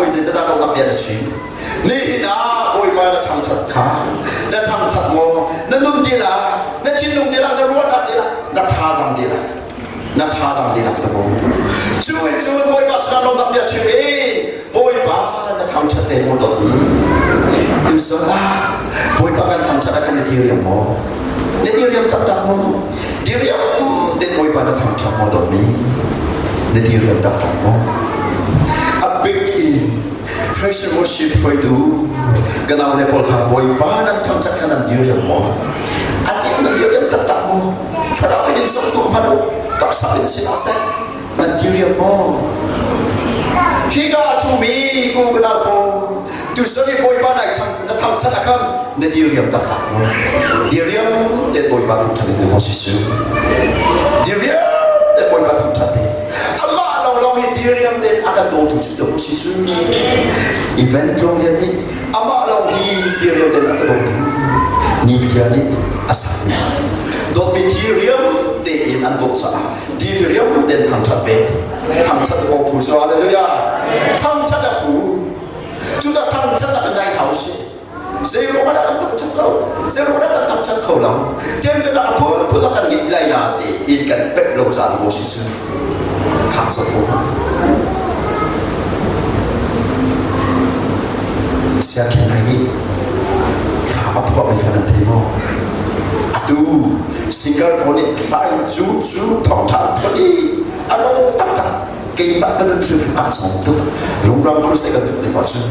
voi zeidah lo bia na chim? Nihin ah Bawipa na thangthat kha na thangthat maw? Na nun dila, na thinlung dila, na ruahnak dila, na thazang dila, na thazang dila ta maw? Cu in cun Bawipa sinah lawmhnak bia chim in Bawipa na thangthat ve maw dawtmi? Tuzan ah Bawipa kan thangthat ah khan na diriam maw? Na diriam taktak maw? Diriam ten Bawipa na thangthat maw dawtmi? Na diriam taktak maw? A big in praise and worship hruaitu ka nau le pawl kha Bawipa nan thangthat kha nan diriam maw? A ti nan diriam taktak maw? Thlarau in in zong tu hmanh u, taksa in si hlah seh. Nan diriam maw? Hika a ṭhumi ku ka nau pawl, tuzan i Bawipa nai thang na thangṭhat a khan na diriam taktak maw? Diriam ten Bawipa thangṭhat ding na si cu. Diriam ten Bawipa thangṭhat ding. Amah lawnglawng hi diriam ten a kan dawtu cu dah si cu. Event tlawng lian nih amah lawng hi diriam ten a ka dawtu. Ni thlia nih a sakmi dawtmi diriam tein an dawt caah diriam ten thangṭhat ve. Thangṭhat ko phu cu hallelujah. Thangṭhat a phu. Cucaah thangṭhat a kan dai hau si. Zeiruang ah dah kan thangṭhat lo? Zeiruang dah kan thangṭhat kho lo? Temtunak a phunphun a kan ngit lai na ti in kan pemh lo caah maw si cu? Khak sa ko hna. Siakinn hai nih hla a phuahmi kha nan thei maw? Atu singer pawl nih hla cu cu thawngṭha an phuah i a nung taktak keimah kan thil aa cawm tuk lungram crusade kan tuah ning ahcun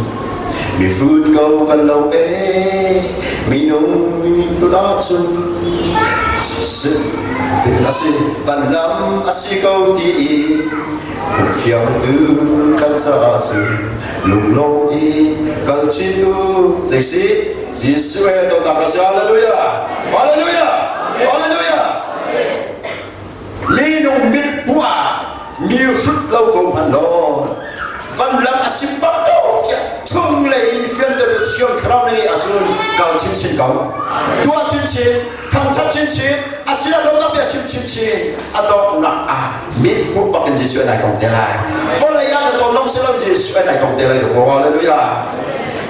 mihrut ko kan lo e minung lut ahcun zeitin a si van lam a si ko ti i fiangtu kan caah cun lunglawm i kal chin u zei si Jesuh he tonnak a si hallelujah hallelujah hallelujah Minung mit hmuh ah mi hrut lo ko hmanh law van lam a sim bak ko tiah chunglei in fianter tu thiang thlarau na ngeih ahcun kal chinchin ko tuah chinchin thangthat chinchin a si lo nak bia chim chinchin a donghnak ah mit hmuh bak in Jesuh nai tong te lai vawlei ah na ton long si lo Jesuh nai tong te lai ko hallelujah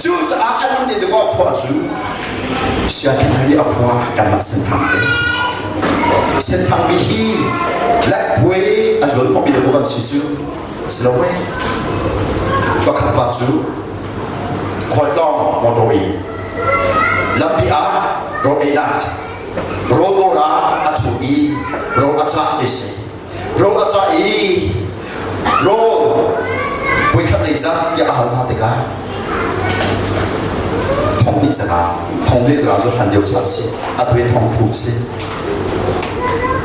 cucaah an nun i dawh khua cu Siakinn nih a khua kanmah Senthang te. Senthang mi hi Laihpuai a zual khawhmi deuh kan si cu si lo mei. Pakhat pa cu khualtlawng motor in lampi ah rawl einak rawl dawr ah a ṭhu i rawl a cah ti si. Rawl a cah i rawl voikhat zeizat tiah a hal hna tikah thong hnih zanga thong hnih zanga cu hlan deuh caan si atu hi thong thum si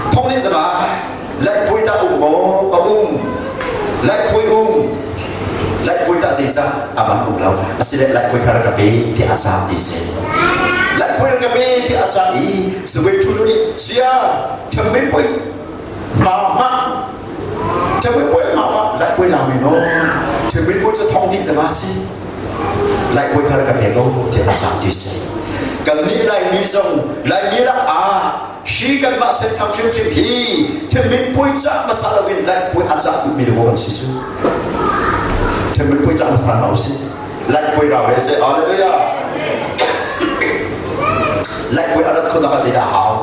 thong hnih zanga laihpui dah um maw a um laihpui um laihpui dah zeizat a man um lo asile laihpui kha rak ka pe tiah a cah ti si laihpui rak ka pe tiah a cah i suvei ṭhu nih sia ṭhemmi pui hma ṭhemmi pui hma laihpui la mi no ṭhemmi pui cu thong hnih zanga si laihpui kha rak ka pe ko tiah a cah ti si kan nih Laimi zong Laimi lak ah hi kanmah senthang hrimhrim hi ṭhemmi pui cah hmasa loin laihpui a cah duhmi lo kan si cu ṭhemmi pui cah hmasa hna usih laihpui ra ve seh hallelujah laihpui a rat khawh nak ah zeidah a hau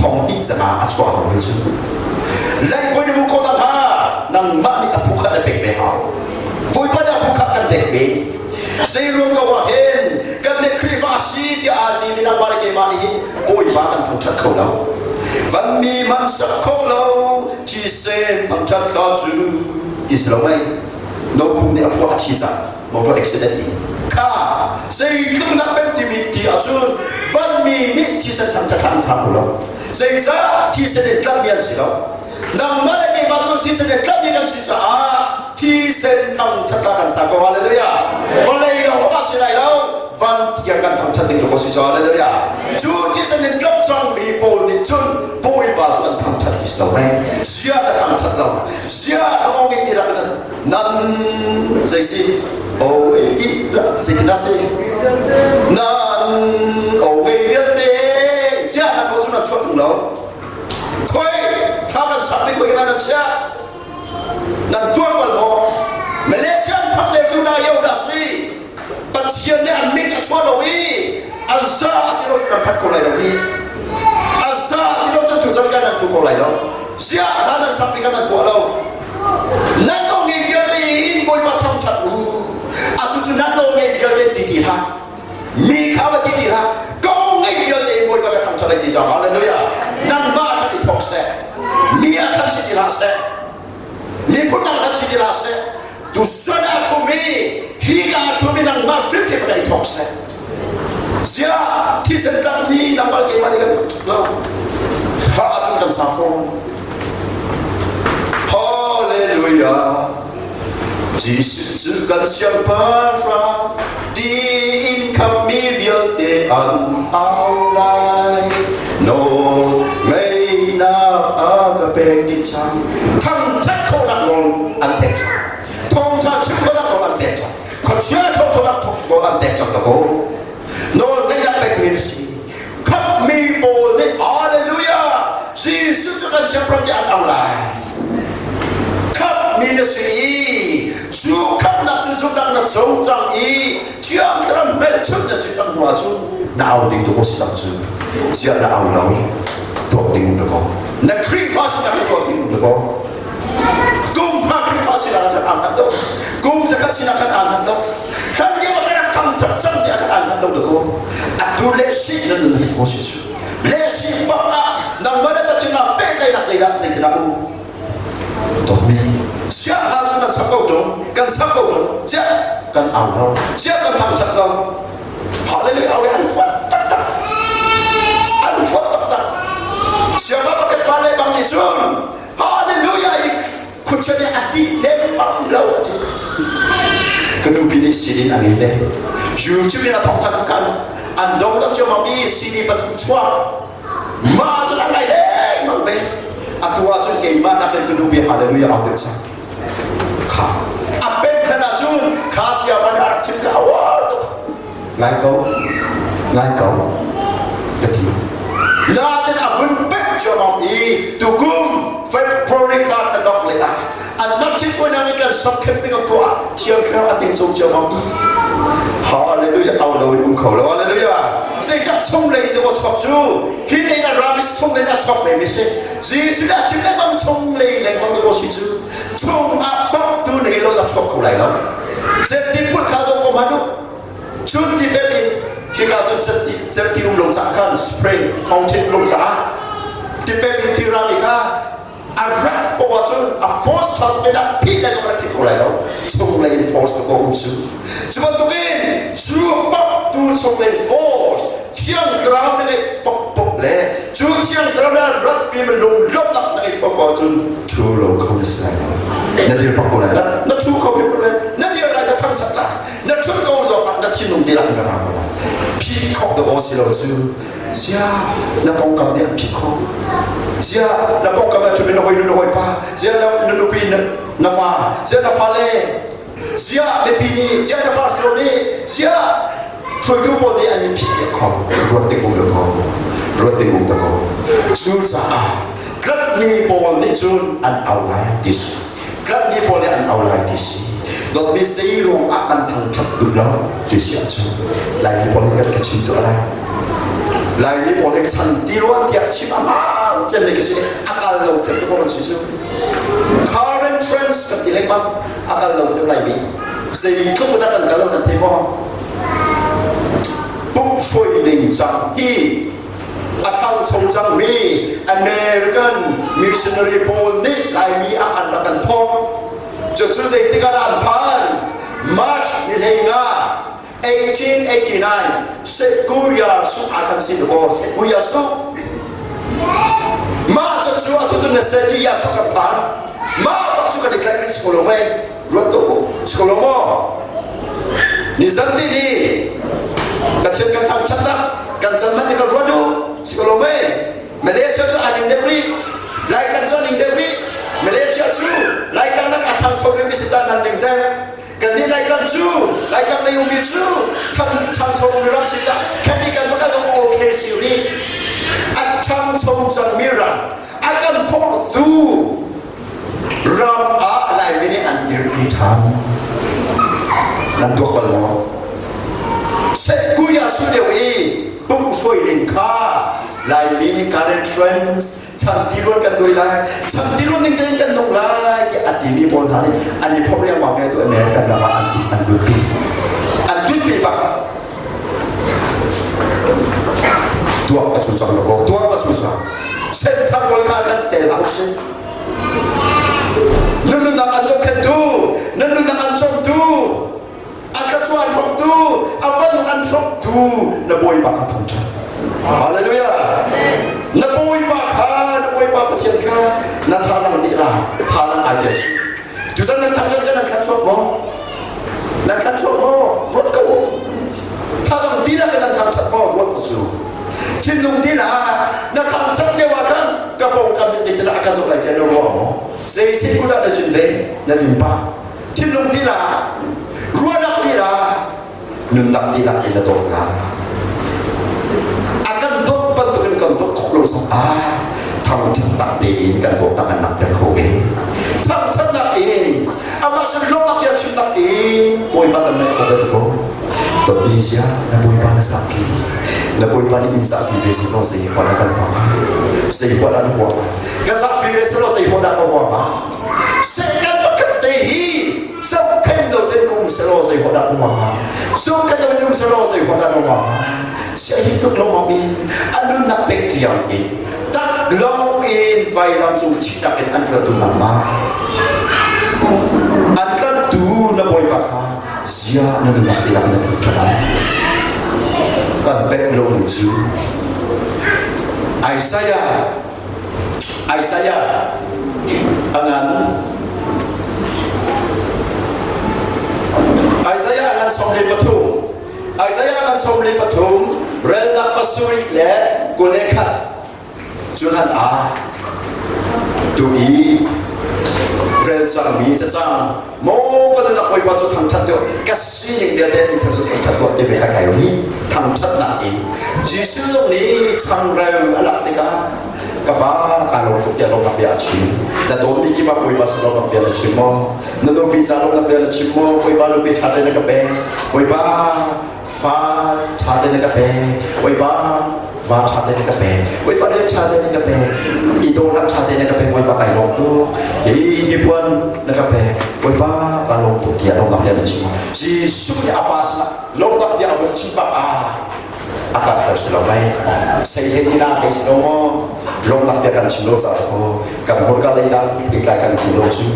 thong hnih zanga a chuah lo ve cu laihpui na hmuh khawh nakhnga nangmah nih a phu khat na pek ve hau Bawipa nih a phu khat kan pek ve zei ruang ko ah hin kan nih Khrihfa si tiah aa ti mi nangmah le keimah nih hin Bawipa kan thangṭhat kho lo vanmi man sak kho lo thisen thangṭhat hla cu ti si lo mei no pum nih a phuah a thi cang motor accident in kha zeitluk nak pem timi ti ahcun vanmi nih thisen thangṭhat an thla kho lo zeicah thisen in tlanhmi an si lo nangmah le keimah cu thisen in tlanhmi kan si caah thisen thangṭhat kan sa ko hallelujah vawlei lawng ah si lai lo van tiang kan thangṭhat ding tu si cu hallelujah cu thisen in tlap cangmi pawl nih cun bawipa cu an thangṭhat ti si lo mei zia na thangṭhat lo zia na ong in ti rak nan zei si o i la zeitin dah si nan o ngei vialte ziah nan ko cu nan chuah ṭung lo khoi thla kan sak mi khoi kan nan chiah nan tuar bal maw Malaysia an phak te tu na yo dah si A za ti lo cu kan phat ko lai lo hi. A za ti lo cu tuzan kan nan thu ko lai lo. Ziah hna nan sak mi kha nan tuah lo. Nan aw ngei vialte in Bawipa thangṭhat u. Atu cu nan aw ngei vialte ti ti hlah. Mi kha va ti ti hlah. Ka aw ngei vialte in Bawipa ka thangṭhat ai ti cang. Hallelujah. Nangmah kha ti thawk seh. Mi ah khan si ti hlah seh. Miphun dang khan si ti hlah seh. Tusuan ah ṭhumi hi ka ah ṭhumi nangmah hrimhrim ka i thawk seh. Ziah thisen tlak ni nangmah keimah nih kan thawk lo. Ha ahcun kan sa fawn. Hallelujah. Jesuh cu kan siangpahrang tiin khamhmi vialte an au lai. Nawl ngeihnak a ka pek dih cang. Thangṭhat khawhnak nawl an pek cang. Thawngṭha chim khawhnak nawl an pek cang. Khuachia ṭhawl khawhnak nawl an pek cang dakaw. Nawl ngeihnak pekmi na si. Khamhmi pawl nih Hallelujah! Jesuh cu kan siangpahrang tiah an au lai. Khamhmi na si i cu khamhnak cu zumhnak na co cang i Thiang Thlarau hmelchunh na si cang hnu ahcun na au ding tu ko si cang cu. Ziah na au lo? Tuak ding um ko. Na Khrihfa sinak hi tuak ding um ko. Kum pha Khrihfa sinak ah khan aan hman do. Kum zakhat sinak khan aan hman do. Kan lio ah kan rak tham that cang tiah khan aan hman do ko. Atu le si na nun hi ko si cu. Le si bak ah nangmah le Pathian ah pehtlaihnak zeidah zeitinah um. Dawtmi, siah hna cu kan sak ko ṭung, kan sak ko ṭung, siah kan au lo, siah kan thangṭhat lo. Hallelujah, au an huat taktak. An huat taktak. Siangpa pakhat pa le bang nih cun Hallelujah i khuachia nih a ṭih lemmang lo a ti. Ka nupi nih CD in a ngei ve. YouTube in a thawngṭhat kan an dong tak ciammam i CD pathum chuak. Mah cun a ngai lengmang ve. Atu ahcun keimah nakin ka nupi hallelujah au deuh cang. Kha a pek hlan ahcun kha siapa nih a rak chim ka a uar tuk. Ngai ko, ngai ko, ka ti. Natin a vun pek ciammam i tukum February thla ka dongh lei ah anmah ṭhithruainak nih kan sok camping a tuah Thiang Thlarau a ting cung ciammam i Hallelujah au lo in um kho lo Hallelujah zeicah chung lei in aw chuak cu hi lei in a rami chung lei in a chuak ve mi si Jesuh nih a chim lengmang chung lei lengmang aw si cu chung ah bak tu nei lo a chuak kho lai lo Zepti put kha zong ko hmanh u cun ti bel in hika cun cemti cemti um lo caah khan spring fountain lo caah ti bel in ti rami kha a rat poah cun a force ṭha tuk in a phih lai lo a thi kho lai lo chunglei in force ko um cu cu bantukin cu pop tu chunglei in force thiang thlarau na ngeih pop pop le cu thiang thlarau na rat pi man lung lawmhnak na ngeih pop ahcun thu lo kho na si lai lo na dir pak ko lai na thu kho hrim lai na dir lai na thangṭhat lai na thut ko zong ah na thinlung tilak na ra ko lai phih khok da si lo cu Zia na pawngkam nih an phih khawh. Zia na pawngkam ah ṭhumi na hawi nu na hawipa, zia na nupi na fa, zia na fale, zia mipi nih, zia na pastor nih, zia hruaitu pawl nih an in phih piak khawh. Ruat ding um dakaw. Ruat ding um dakaw. Cucaah tlatmi pawl nih cun an au lai ti si. Tlatmi pawl nih an au lai ti si. Dawtmi zei ruang ah kan thangṭhat duh lo ti si ahcun Laimi pawl hi kan ka chim tuah lai. Laimi pawl hi chan ti ruan tiah chim a hmaan cemmi ka si. A kal lo cem tu kan si cu. Current trends kan ti lengmang. A kal lo cem Laimi. Zeitluk dah kan kal lo nan thei maw? Pumhruai ning cang hi a ṭhangcho cangmi American missionary pawl nih Laimi ah an rak kan thawk. Cucu zeitik ah dah an phan? March ni 15 1889 Sekuya su ah kan si ko Sekuya su mah cu atu cu na seti ya su kan phan mah bak cu kan i tlaih rih si ko lo mei ruat to u si ko lo maw ni zan ti ni Pathian kan thangṭhatnak kan can man kan ruat u si ko lo mei Malaysia cu a ning deuh rih Laikang cu a ning deuh rih Malaysia cu Laikang nan a ṭhangcho rihmi si caan nan ning deuh kannih Laikang cu Laikang lei ummi cu ṭhangcho mi ram si cah khanni kan va kal okay si rih a ṭhangcho cangmi ram a kan phawrhtu ram ah Laimi nih an dirpi ṭhan nan tuak bal maw Sekuya su deuh i. hruai ning kha Laimi nih current trends chan tiluan kan duai lai, chan tiluan ning tein kan nung lai tiah a timi pawl hna nih an i phorh riangmang ve tu American ram ah an lut An lut bak. Tuak a cu cang lo tuak a cu cang. Senthang pawl kha kan tel hlah usih. Nan nunnak an zohkhenhtu, nan nunnak an cawmtu, a thluachuah an hrawmtu, a vanung an hrawmtu na Bawipa kha thangṭhat. Hallelujah! Na Bawipa kha, na Bawipa Pathian kha na thazang dih la, thazang ai tel cu. Tuzan nan thangṭhat kan nan thlan chuak maw? Nan thlan chuak maw? Ruat ko u. Thazang dihlak in nan thangṭhat maw? Ruat ko cu. Thinlung dihlak na thangṭhat lio ah khan ka pawngkam nih zeitindah a ka zoh lai tiah na ruah maw? Zei sin kut ah na zin ve? Na zin pah. Thinlung dihlak, ruahnak dihlak, nunnak dihlak in na dawt lai. A kan dawt bantukin kan dawt khawh lo zong ah thangṭhatnak tein kan dawtnak an langhter kho ve. Thangṭhatnak in amah sin lawmhnak bia chimnak in Bawipa kan naih kho ve ko. Dawtmi sia na Bawipa na zahpi. Na Bawipa nih in zahpi ve si law zei huat ah kan huam zei huat ah na huam ka zahpi ve si law zei huat ah ka huam Sehkan pakhat te hi zohkhenh lo ten kum selaw zei huat dah um hnga zohkhenh lo in um selaw zei huat dah um hnga sia hi tluk lawmam in a nunnak pek tiang in tak long in vailam cung thihnak in an tlatu nangmah an tlatu na bawipa kha zia na nunnak tilak na thangṭhat kan pek lo mi cu Isaiah Isaiah a ngan Isaiah ngan 43 Isaiah ngan 43 relnak pasarih le 21 cu hlan ah tu i rel cangmi cacang maw ka nunnak Bawipa cu thangṭhat deuh ka sining vialte mi thang cu thangṭhat tuah te kha kai ri thangṭhatnak in Jesuh zong nih changreu a lak tikah ka pa kaa lawm tuk tiah lawmnak bia a chim na dawtmi kip ah Bawipa sin lawmnak bia na chim maw na nupi ca lawmnak bia na chim maw Bawipa nupi ṭha te na ka pek Bawipa fa ṭha te na ka pek Bawipa va ṭha te na ka pek Bawipa rian ṭha te na ka pek i dawhnak ṭha te na ka pek Bawipa kai lawm tuk hi hnipuan na ka pek Bawipa ka lawm tuk tiah lawmnak bia na chim Jesuh nih a pa sinah lawmnak bia a vun chim bak ah a karter si lo mei sei he ni na hei si lo maw lawmnak bia kan chim lo caah ko kan hmurka lei dang theitlai kan ti lo cu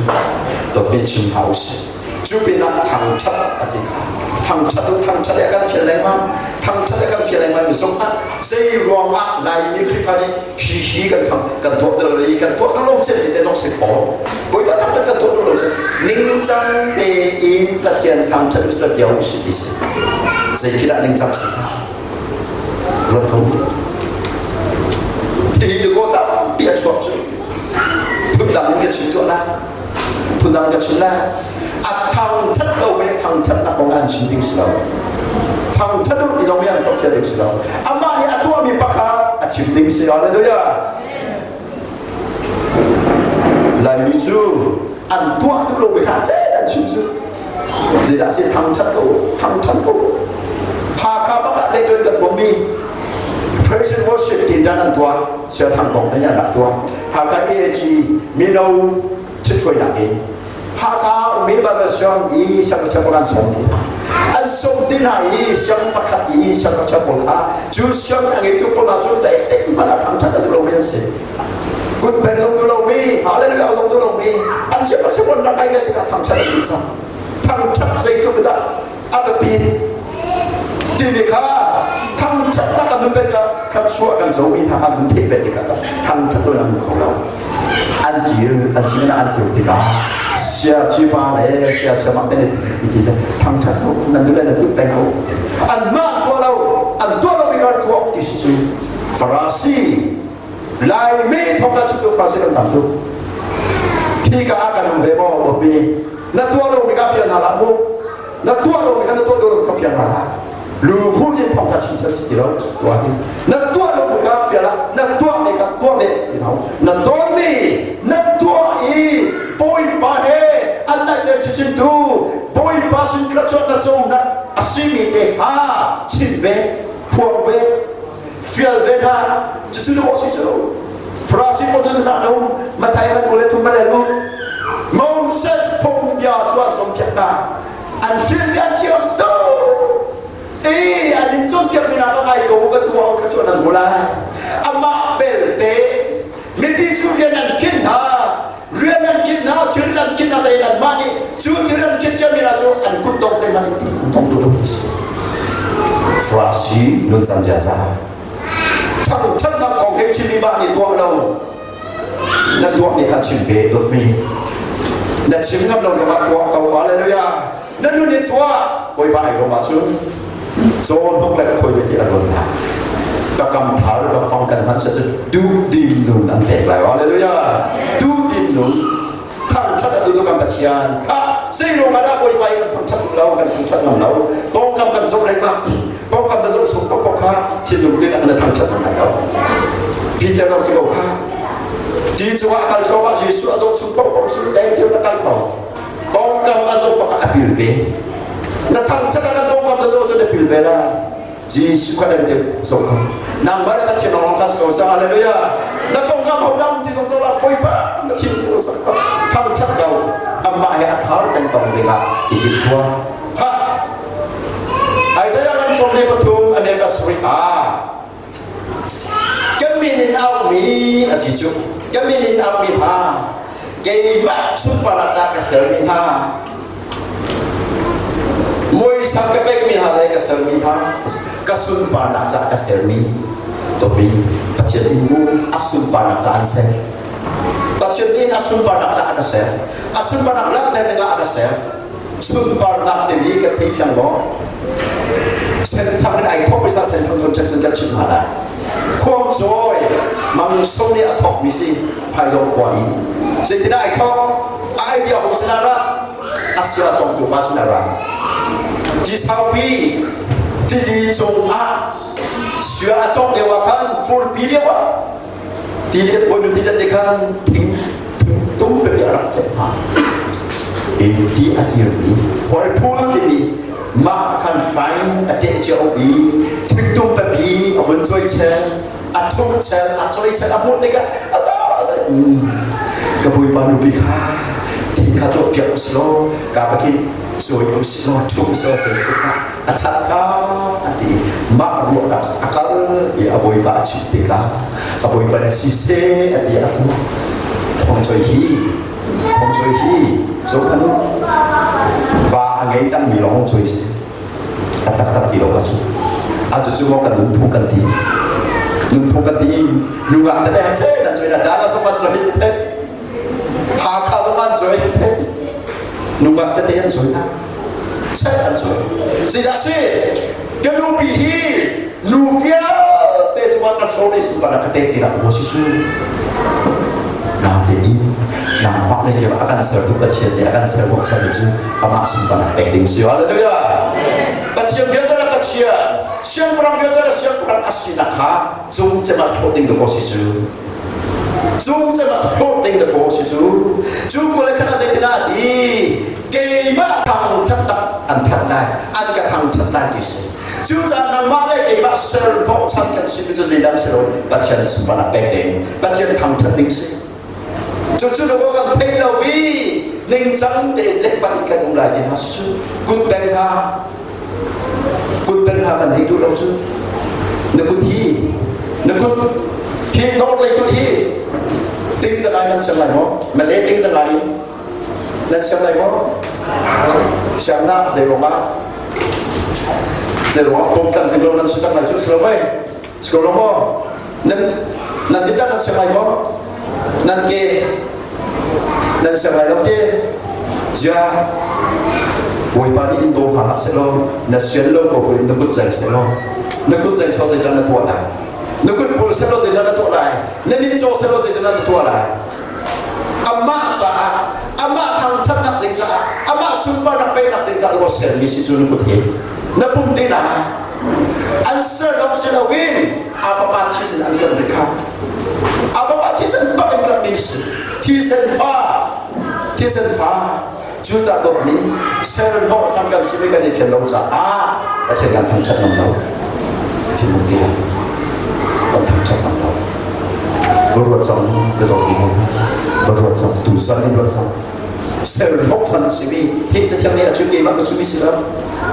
dawtmi chim hna usih Cu pinah thangṭhat a ti kha. Thangṭhat u thangṭhat i a kan fial lengmang. Thangṭhat a kan fial lengmang mi zong ah zei ruangah Laimi Khrihfa nih hi hi kan thang kan tuah deuh lo i kan tuah duh lo cem mi te zong si fawn. Bawipa thangṭhat kan tuah duh lo cem ningcang tein Pathian thangṭhat u sila bia u si ti si. Zei khi dah ningcang si hnga? Ruat ko u. Hihi dakaw tampi a chuak cu. Phundang in ka chim tuah lai. Phundang ka chim lai. A thangthat lo mi thangthatnak kong an chim ding si lo. Thangthat u ti zong mi an forhfial ding si lo. Amah nih a tuahmi pakhat a chim ding si. Hallelujah. Laimi cu an tuah duh lo mi kha chet an chim cu. Zeidah si thangthat ko thangthat ko. Hakha bak ah leiṭuan kan tuahmi praise and worship ti dan an tuah sia thang tong nih an rak tuah. Hakha AAG mino ṭhithruainak in Hakha ummi Bible siang i siangngakchia pawl an sawm ti hna. An sawm ti hna i siang pakhat i siangngakchia pawl kha cu siang a ngeitu pawl hna cu zeitik hmanh ah thangṭhat a duh lomi an si. Kut pen zong duh lomi, hallelujah zong duh lomi, an siangngakchia pawl rak ai ve tikah thangṭhat an duh cang. Thangṭhat zeitluk dah a biapit timi kha thangṭhatnak an hun pek tikah thluachuah kan comi hna kha an hun theih ve tikah thangṭhat lo in an um kho lo. An kir an sin an kir tikah sia cipa le sia siamak te nih ti thangṭhat ko nan duh le nan duh peng ko an mah tuah lo an tuah lo mi kha tuah ti si cu Farasi Laimi thawngtha chimtu Farasi kan tam tuk hi ka ah kan um ve maw Bawipi na tuah lo mi ka fial hna hlah mu na tuah lo mi kha na tuah lo mi ka fial hna hlah lu hmu in thawngtha chim sel si ti lo tuah ti na tuah lo mi ka fial ah na tuah mi kha tuah ve ti lo na tawn mi na tuah i bawipa he an naihter chimtu bawipa sin tlachuah na co na a simi te kha chim ve phuang ve. Fial ve hna. Cucu na si cu. Farasi pawl cu na no Mathai ngan kule thum ka mu. Moses phung bia cu an cawnpiak hna. An hrilh an thiam tuk. E an in cawnpiak mi nak ngai ko ka tuah kha cu nan hmu lai. Amah belte mipi cu rian an khin hna. Rian an khin hna, thil an khin hna tein anmah nih cu thil an khin ciami hna cu an kut dong te hmanh in ti an tong duh lo ti si. Farasi nuncan ziaza. Thangthatnak kong he chim i mah nih tuah lo. Na tuahmi kha chim ve dawtmi. Na chim ngam lo zongah tuah ko. Hallelujah. Na nun in tuah. Bawipa ai lawm ahcun caw hnok le khoi ve ti a ruat lai. Takam thar bafang kan hman sa cu duhdim nun an pek lai. Hallelujah. Duhdim nun. Thangthat a duh kan Pathian. Kha zeiruang ah dah Bawipa i kan thangthat lo kan thangthat ngam lo. Pawngkam kan zoh lengmang. Pawngkam na zoh sung pokpok kha thinlung te na thangthat ngam lai lo. Peter zong si ko kha. Ti cungah a kal kho ah Jesuh a zoh chung pokpok cu deng tein a kal kho. Pawngkam a zoh bak ah a pil ve. Na thangthat ah kan pawngkam na zoh cun na pil ve lai. Jesuh kha dang te zoh ko. Nangmah le Pathian lawng kha si ko seh. Hallelujah. Na pawngkam hodang ti zong zoh Bawipa na chim ko sak ko. Thangthat ko. Amah he a thar kan tong dingah i timhtuah. Kha Isaiah kan 43 a nek a suri ah Kan min in aumi a ti cu. Ka min in aumi hna, keimah sunparnak ca ka sermi hna, muisam ka pekmi hna le ka sermi hna, ka sunparnak ca ka sermi topi Pathian in mu a sunparnak ca an ser. Pathian in a sunparnak ca a ka ser. A sunparnak langhter dingah a ka ser. Sunparnak timi kan thei fiang maw? Senthang in ai thawk mi sa senthang thon cun kan chim hna lai. Khuangcawi mangso nih a thawk mi si Phaizawng khua in. Zeitinah ai thawk? A idea ho sinah dah? A sia cawngtu pa sinah ra. Ti saupi tili cungah sia a cawng lio ah khan furpi lio ah Tilian bawinu tilian nih khan thing thingtum pipi a rak fenh hna. I ti a kirmi khualphul timi mah khan hrain a ṭeh cio i thingtum pipi a vun cawi chel, a ṭhumh chel, a cawi chel, a hmuh tikah a zau a zai. Ka bawipa nupi kha thing kha tuah piak usih law ka pakin cawi usih law ṭhum usih law zeitluk dah a ṭhat hnga a ti mah ruahnak a kal i a bawipa a chimh tikah a bawipa nih siseh a ti a tuah thongchoi hi thongchoi hi zohhmanh u va a ngei cangmi lawng choi si a taktak ti lo a cu a cu cu maw kan nunphung kan ti nunphung kan ti nungak tete han che nan choi na dana soman choi the Hakha zong an choi the nungak tete an choi na Chan an cawi. Zeidah si? Ka nupi hi nu vialte cungah ka hlawt i sunparnak ka pek tinak maw si cu? Natein nangmah le keimah a kan sertu Pathian nih a kan ser hnawhchanmi cu amah sunparnak pek ding si. Hallelujah! Pathian vialte le Pathian, siangpahrang vialte le siangpahrang a sinak kha cung cem ah hlawt ding dakaw si cu. Cung cem ah hlawt ding dakaw si cu. Cu kule khan ah zeitinah a ti? Keimah thangṭhatnak an thanh lai, an ka thangṭhat lai ti si. Cucaah nangmah le keimah ser hnawhchan kan simi cu zeidang si lo, Pathian sunparnak pek ding, Pathian thangṭhat ding si. Cucu na kan theih lo i ningcang tein lehpah in kan um lai ti hna si cu kut beng hna kut beng hna kan hei duh lo cu na kut hi na kut hi nawr lei kut hi ting zangai nan siang lai maw Malay ting zangai in Nan siam lai maw? Siamnak zei ruangah? Zei ruangah pom tlamtling lo nan si cang lai cu si lo mei? Si ko lo maw? Nan nan mit nan siam lai maw? Nan ke nan siam lai lo te? Zia Bawipa nih in daw hna hlah sehlaw na sian lo ko buin na kut zeng sehlaw na kut zeng sehlaw zeidah na tuah lai? Na kut bul sehlaw zeidah na tuah lai? Na mit caw sehlaw zeidah na tuah lai? Amah caah, amah thangṭhatnak ding caah, amah sunparnak peknak ding caah na sermi si cu na kut hi na pum te na an ser lawng si loin a fapa thisen an kan rik kha a fapa thisen bak in tlanmi si thisen fa thisen fa cucaah dawtmi ser hnawhchan kan simi kan i fian lo caah Pathian kan thangṭhat ngam lo thinlung ti lang. Thangṭhat ngam lo. Va ruat cang ka dawt mi hna, va ruat cang tu zan in ruat cang. Ser bochan a simi hi cathiang nih a chim keimah ka chimmi si lo.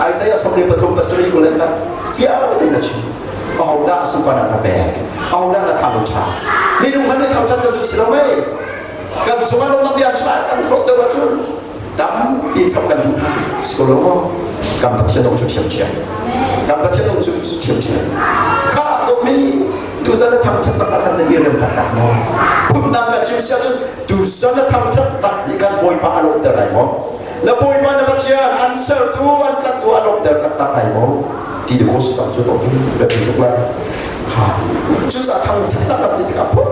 Isaiah 43 pasarih kul le khat fiang tein a chim. Ahodah sunparnak na pek? Ahodah na thang ṭha? Minung hmanh nih thangṭhat kan duh si lo mei? Kan cungah lawmnak bia chim ah kan hlawt deuh ahcun tampi chap kan duh hna. Si ko lo maw? Kan Pathian zong cu ṭhiamṭhiam. Kan Pathian zong cu ṭhiamṭhiam. Kha dawtmi tuzan na thangṭhat tak ah khan na direm taktak maw? Phundang ka chim si ahcun tuzan na thangṭhat tak nih khan Bawipa a lawmhter lai maw? Na Bawipa na Pathian an sertu an tlanhtu a lawmhter taktak lai maw? Ti dawh si cang cu dawtmi biapi tuk lai. Kha cucaah thangṭhat tak kan ti tikah phun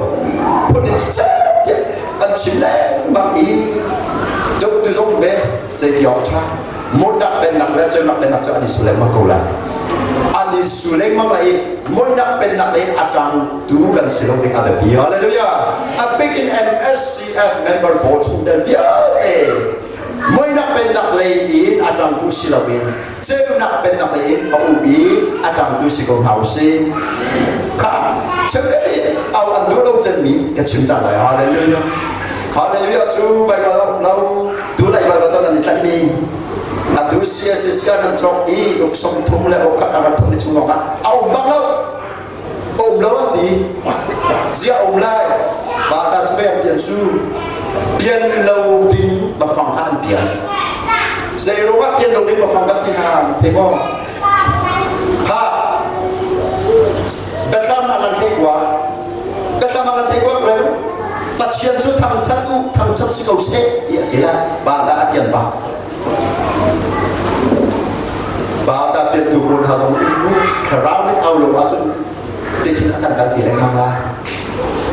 phun in cicet tiah an chim lengmang i dawtu zong ve zeiti awk ṭha muihnak pennak le ceunak pennak cu an i su lengmang ko lai. An i su lengmang lai i muihnak pennak lei a ṭangtu kan si lo ding a biapi. Hallelujah! A bik in MSCF member pawl chungtel vialte muihnak pennak lei in a ṭangtu si loin ceunak pennak lei in a um i a ṭangtu si ko hna usih. Kha cheukhat nih au an duh lo cemmi ka chim cang lai. Hallelujah! Hallelujah cu Baibal a um lo. Tu lai Baibal caan an i tlaihmi atu CSS kan an cawk i uk 30 le uk khat a rat phun chung ah a um bak lo. Um lo an ti. Zia um lai. Bata cu beng pian cu pian lo ding bafang kha an pian. Zei ruangah pian lo ding bafang kan ti hna na thei maw? Ha Biathlam ah nan theih kua. Biathlam ah nan theih kua rel. Pathian cu thangṭhat u, thangṭhat si ko seh ti a ti lai. Pa dah a pian bak. Pa dah piantu pawl hna zong in mu thlarau nih au lo ahcun tikhin a kan kalpi lengmang lai.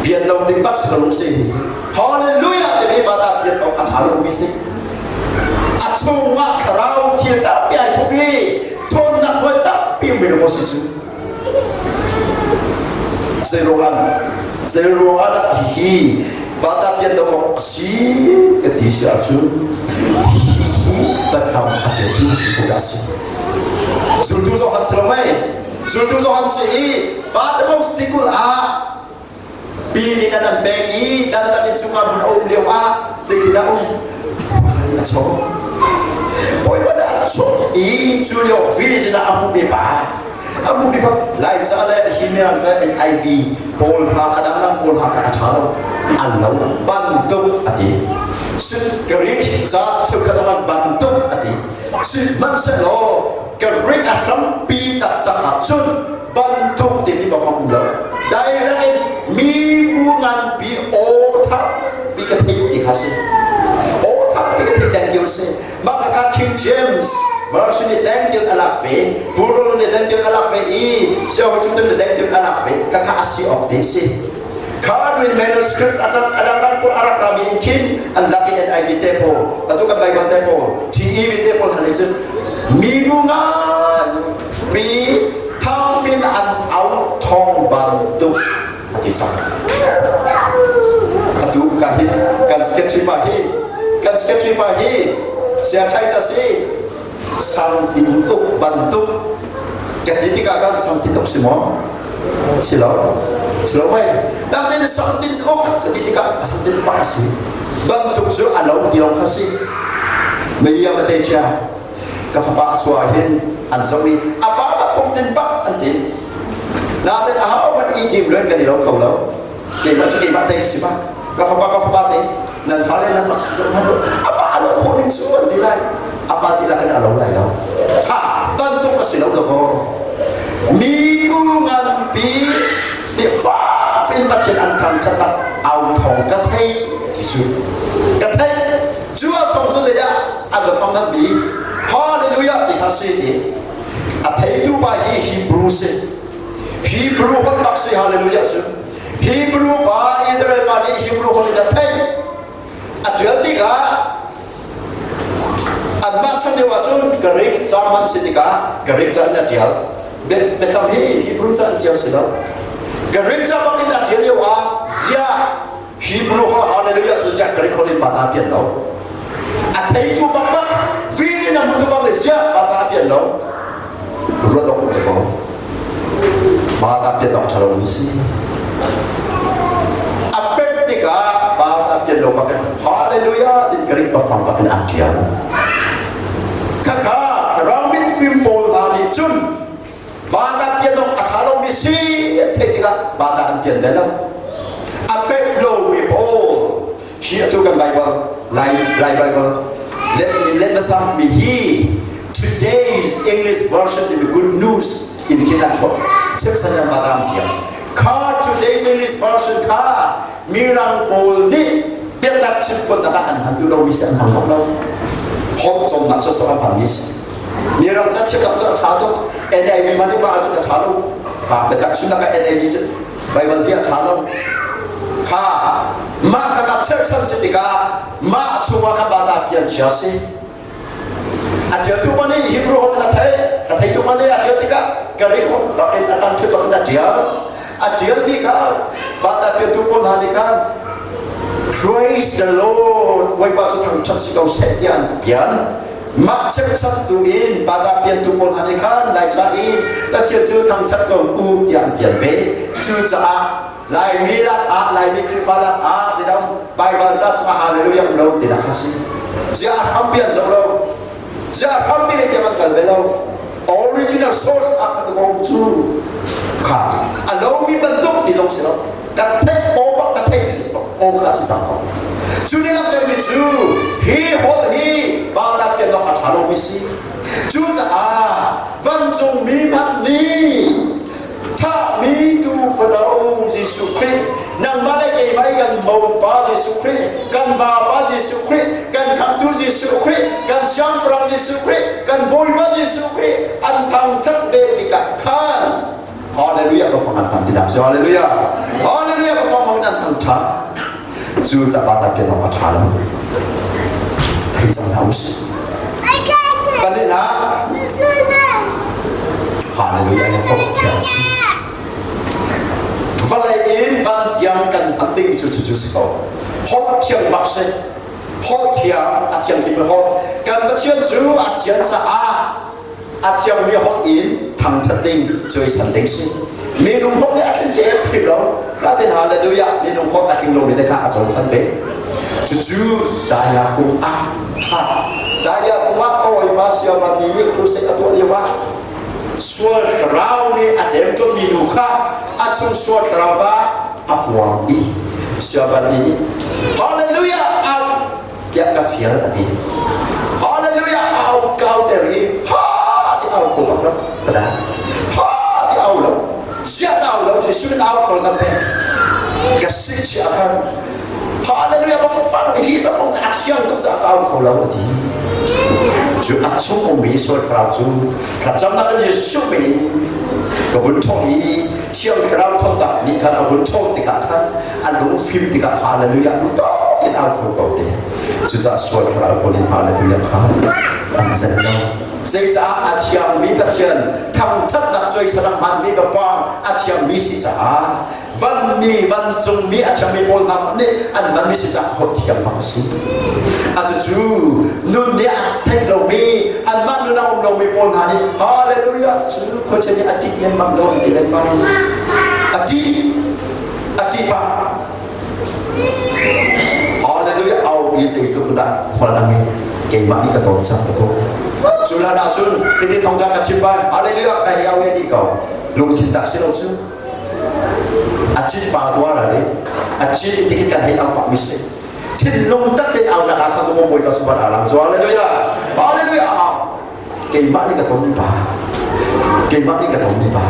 Pian lo ding bak si ka lung si hi. Hallelujah timi pa dah pian awk a ṭha lomi si. A chungah thlarau thil tampi ai thup i ṭhawnnak hmual tampi minung a si cu. Zei ruangah dah hihi bata pian lo awk a si ka ti si ahcun hihi biathlam a ṭialtu ko dah a si. Zultu zong an si lo mei? Zultu zong an si i Patmos tikulh ah Pi nih an pek i dantat in cuka hmun a um lio ah zeitindah um? Bawipa nih a chawh. Bawipa nih a chawh i cu lio vision ah a hmuh ve pa. A hmuh ve pa Lai ca le hi mirang ca NIV pawl hna a dangdang pawl hna kha a ṭha lo. An lo bantuk a ti. Sut Greek ca cheukhat ah bantuk a ti. Sihmanhsehlaw Greek a hrampi taktak ah cun bantuk timi bafang um lo direct in mi bu nganpi aw thangpi ka theih ti kha si aw thangpi ka theih deng si mah ka King James version nih deng tiang alak ve Bural nih deng tiang alak ve i siaho chung nih deng tiang alak ve ka kha asi awk te si kha rin manuscripts achang adang ram pawl arak rami in khin an lak in NIV te pawl atu kan Bible te pawl TEV te pawl han cun mi bu nganpi thangpin an au thawng bantuk a ti sang. Atu ka hi kan secretary pa hi kan secretary pa hi Saya Titus hi sang tin uk bantuk ka ti tikah kan sang tin uk si maw? Si lo. Si lo mei. Dang tin sang tin uk ka ti tikah sang tin pak a si. Bantuk cu a lo ti lo kha si. Meia ma te chia ka fapa a chuah hin an zoh i a pa bak pum tin bak an ti nain a ho hmanh i dim loin kan i lo kho lo keimah cu keimah te si bak ka fapa ka fapa te nan fale nan rak zoh hmanh u a pa a lo khawh ning cu an ti lai a pa ti lakin a lo lai lo ha bantuk a si lo dakaw mi bu nganpi nih fakpi in Pathian an thangṭhat au thawng ka thei ti cu ka thei Cu a thawng cu zeidah an biafang an ti? Hallelujah ti kha si ti. A theitu pa hi Hebrew si. Hebrew holh bak si Hallelujah cu. Hebrew pa Israel pa nih Hebrew holh in a theih. A ṭial tikah anmah chan lio ahcun Greek ca hman si tikah Greek ca in a ṭial. Biathlam hi Hebrew ca in ṭial si lo. Greek ca bak in a ṭial lio ah ziah Hebrew holh hallelujah cu ziah Greek holh in bata pian lo. A theitu bakbak vision a hmutu bak le ziah bata pian lo. Ruat awk um te ko. Bata pian awk ṭha lo mi si. len lo bak in hallelujah tin Greek bafang bak in an ṭial. Khakha thlarau mifim pawl hna nih cun bata pian awk a ṭha lomi si an theih tikah bata an pian ve lo. A pek lomi pawl hi atu kan Bible Lai Lai Bible let let hmasa mi hi today's English version in the good news in khin an chuah chimsan an bata an pian. Kha today's English version kha Mirang pawl nih biatak chimphuannak ah an hman duh lomi si an hmang bak lo. Holh cawmnak sawsawh an hmanmi si. Mirang ca thiamnak cu a ṭha tuk. NIV hman i mah ahcun a ṭha lo. Kha biatak chimnak ah NIV cu Bible hi a ṭha lo. Kha mah kha ka cherhchan si tikah mah chungah kha bata pian chia si. A ṭialtu pa nih Hebrew holh in a theih. A theitu pa nih a ṭial tikah Greek holh bak in a tangṭhit bak in a ṭial. A ṭialmi kha bata piantu pawl hna nih khan Praise the Lord, Bawipa cu thangṭhat si ko seh tiah an pian. Mah cheuchat tu in bata piantu pawl hna nih khan Laica in Pathian cu thangṭhat ko u tiah an pian ve. Cucaah Laimi lak ah Laimi Khrihfa lak ah zidang Baibal ca chungah hallelujah um lo tinak kha si. Ziah a hrampi an zoh lo. Ziah a hrampi lei tiang an kal ve lo. Original source ah khan um cu kha a lomi bantuk ti zong si lo. Ka theih aw bak ka theih ti si lo. Aw kha si cang ko. Cu nih langhtermi cu hi holh hi Baal pian a ṭha lomi si. Cucaah vancungmi hmanh nih Thahmi tuu fano Jesuh Khrih, nangmah le keimah i kan mopa Jesuh Khrih, kan vapa Jesuh Khrih, kan khamtu Jesuh Khrih, kan siangpahrang Jesuh Khrih, kan Bawipa Jesuh Khrih an thangṭhat ve tikah khan Hallelujah ka fang an hman tinak cu Hallelujah Hallelujah ka fang hmang an thangṭhat cu caah ta pian awk a ṭha lo thei cang hna usih Pahnihnak Hallelujah na thawk thiang si. Vawlei in van tiang kan hman ding cu cu si ko. Holh thiang bak si. Holh thiang a thiang hrim holh. Kan Pathian cu a thian caah a thiangmi holh in thangthat ding cuaisan ding si. Minung holh nih a tling cem hrim lo. Natin hallelujah minung holh a tling lomi te kha a cohlan ve. Cucu Daya kung ah tha. Daya kung ah Bawipa Siavan nih crusade a tuah lio ah sual thlarau nih a temtuanmi nu kha a chung sual thlarau kha a puang i Siavan nih hallelujah out tiah ka fial a ti. Hallelujah au kau ter i ha ti au kho bak lo pada ha ti au lo siah au lo Jesuh in au nawl kan pek ka si chia khan Hallelujah ba fong fang hi ba fong a thiang tuk ca kau kho lo a ti cu a chung ummi sual thlarau cu thlacamnak in Jesuh min in ka vun thawh i thiang thlarau thawhnak nih khan a vun thawh tikah khan a lung fim tikah hallelujah duh tawk in au kho ko te cucaah sual thlarau pawl in hallelujah kha an zenh lo zeicah a thiangmi Pathian thangthatnak coisanak hmanmi biafang a thiangmi si caah vanmi vancungmi a thiangmi pawl hna hmanh nih an hmanmi si caah holh thiam bak a si a cucu nun nih a theih lomi anmah nun a um lomi pawl hna nih hallelujah cu khuachia nih a ṭih lengmang lo an ti lengmang a ṭih a ṭih pah hallelujah au i zeitluk dah hmual a ngei keimah nih ka tawn cang ko cu hlan ah cun hiti thawngtha ka chim bai hallelujah ka hei au e dih ko lungthin tak si lo cu a cin pa tuar a a cin i tikin kan hei au pah mi si thinlung tak tein au nak ah khan mo bawipa subat alang cu hallelujah hallelujah keimah nih ka ton mi pa keimah nih ka ton mi pa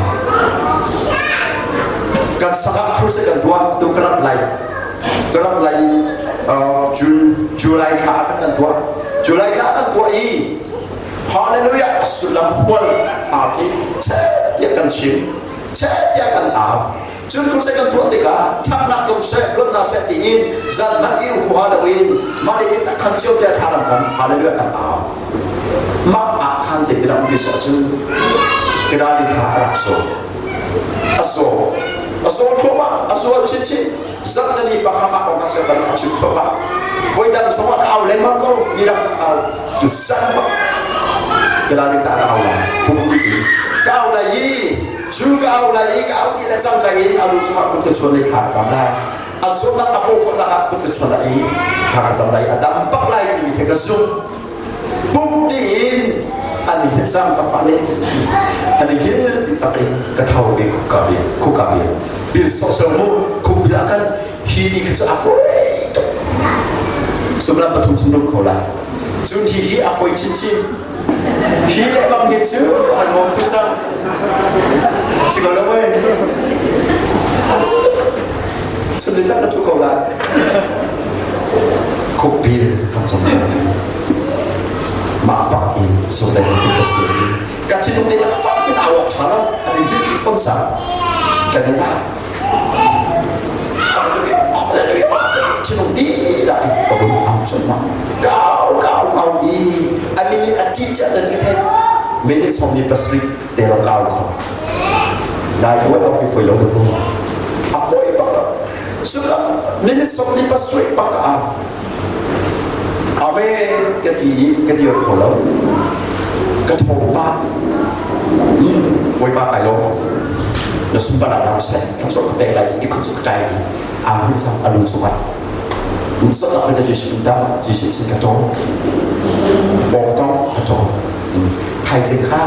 kan sakah crusade kan tuah tu ka rat lai ka rat lai June July thla ah khan kan tuah July thla kan tuah i hallelujah sullam hual aa khi chet tiah kan chim chet tiah kan au cun crusade kan tuah tikah ṭhatnak tlung seh luatnak seh tiin zan hmanh i huha loin mah le in khan cio tiah thla kan cam hallelujah kan au mah ah khan zeitin um ti seh cu kedali kha a rak saw a saw a saw thluahmah a saw chinchin zarhtani pakhat ah kong ka ser a chim thluahmah voi dang zong ah ka au lengmang ko mi dang cak au tu san bak kedali ca ka au lai pum ti ka au lai i cu ka au lai i ka au ti le cang ka in a lu cungah kut ka chuan lei thla ka cam lai. A zawtnak a pawfahnak ah kut ka chuan lai i thla ka cam lai, a dam bak lai timi khi ka zumh. Pum tiin an i hngilh cang ka fale an i hngilh ti cang in ka tho ve khukka ve khukka ve bil sawhsawh mu khukbil ah khan hi ti khi cu a fawi tuk sumlam pathum chung rum kho lai cun hi hi a fawi chinchin hi le bang hi cu an ngom tuk cang si ko lo wei chun ni tak na thu ko lai khukbil kan cam mah bak in sawdai in ka thiam i ka thinlung te lak fak in aa lawk ṭha lo an in hlim fawn sa kan in ah hallelujah hallelujah thinlung dihlak in ka vun au cun ma kau kau kau i ani a ṭih cia dan ka theih minute 27 te lo kau kho lai huai au mi foi lo da ko a foi bak lo sullam minute 27 bak ah Amen ka ti i ka dir kho lo. Ka thawng pah. Bawipa kai lawm. Na sunparnak dang seh thluachuah ka pek lai ti i khut ka kai i aa hun cang a lu cungah. Nun sawtnak vialte Jesuh in dam, Jesuh cun ka tawng. Pawng tong ka tawng. Thaizing kha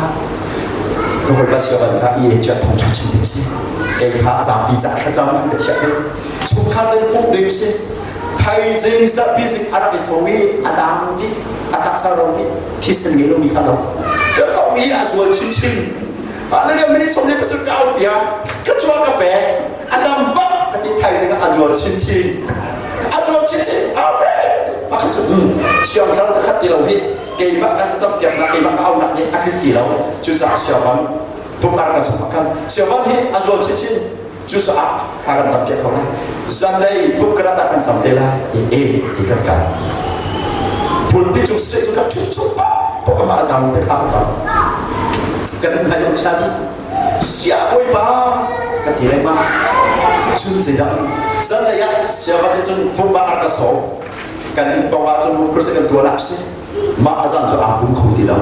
ka hawipa siaban kha i chiah thawng ṭha chim ding si. Kei kha zapi ca thlacam ka chiah ve. Chungkhar te pumh ding si. Thaizing zapi zing a rak i tho i a dang dih, a taksa ro dih, thisen ngei lomi kha lo. Ka zoh i a zual chinchin. Hallelujah, minute 27 ka au piak, ka cuang ka pek, a dam bak ka ti thaizing ah a zual chinchin. A zual chinchin, amen. Pakhat cu thiang thlarau ka khat ti lo hi, keimah ka thlacam piaknak, keimah ka aunak nih a tlinh ti lo. Cucaah siavan, pumkar ka sung kan. Siavan hi a zual chinchin. Cucaah thla kan cam piak ko lai. Zanlei pumkarat ah kan cam te lai ti e ti kan kal. Pulpit cung state cu ka ṭhut chung pa amah a cam te thla ka cam. Kan hmai zong chia dih. Sia bawipa ka ti lengmang. Cun zeidah zanlei ah siavan nih cun pumpa a rak ka sawm. Kan inn pawng ah cun kursi kan tuah nak si. Mah a zan cu aa pum kho ti lo.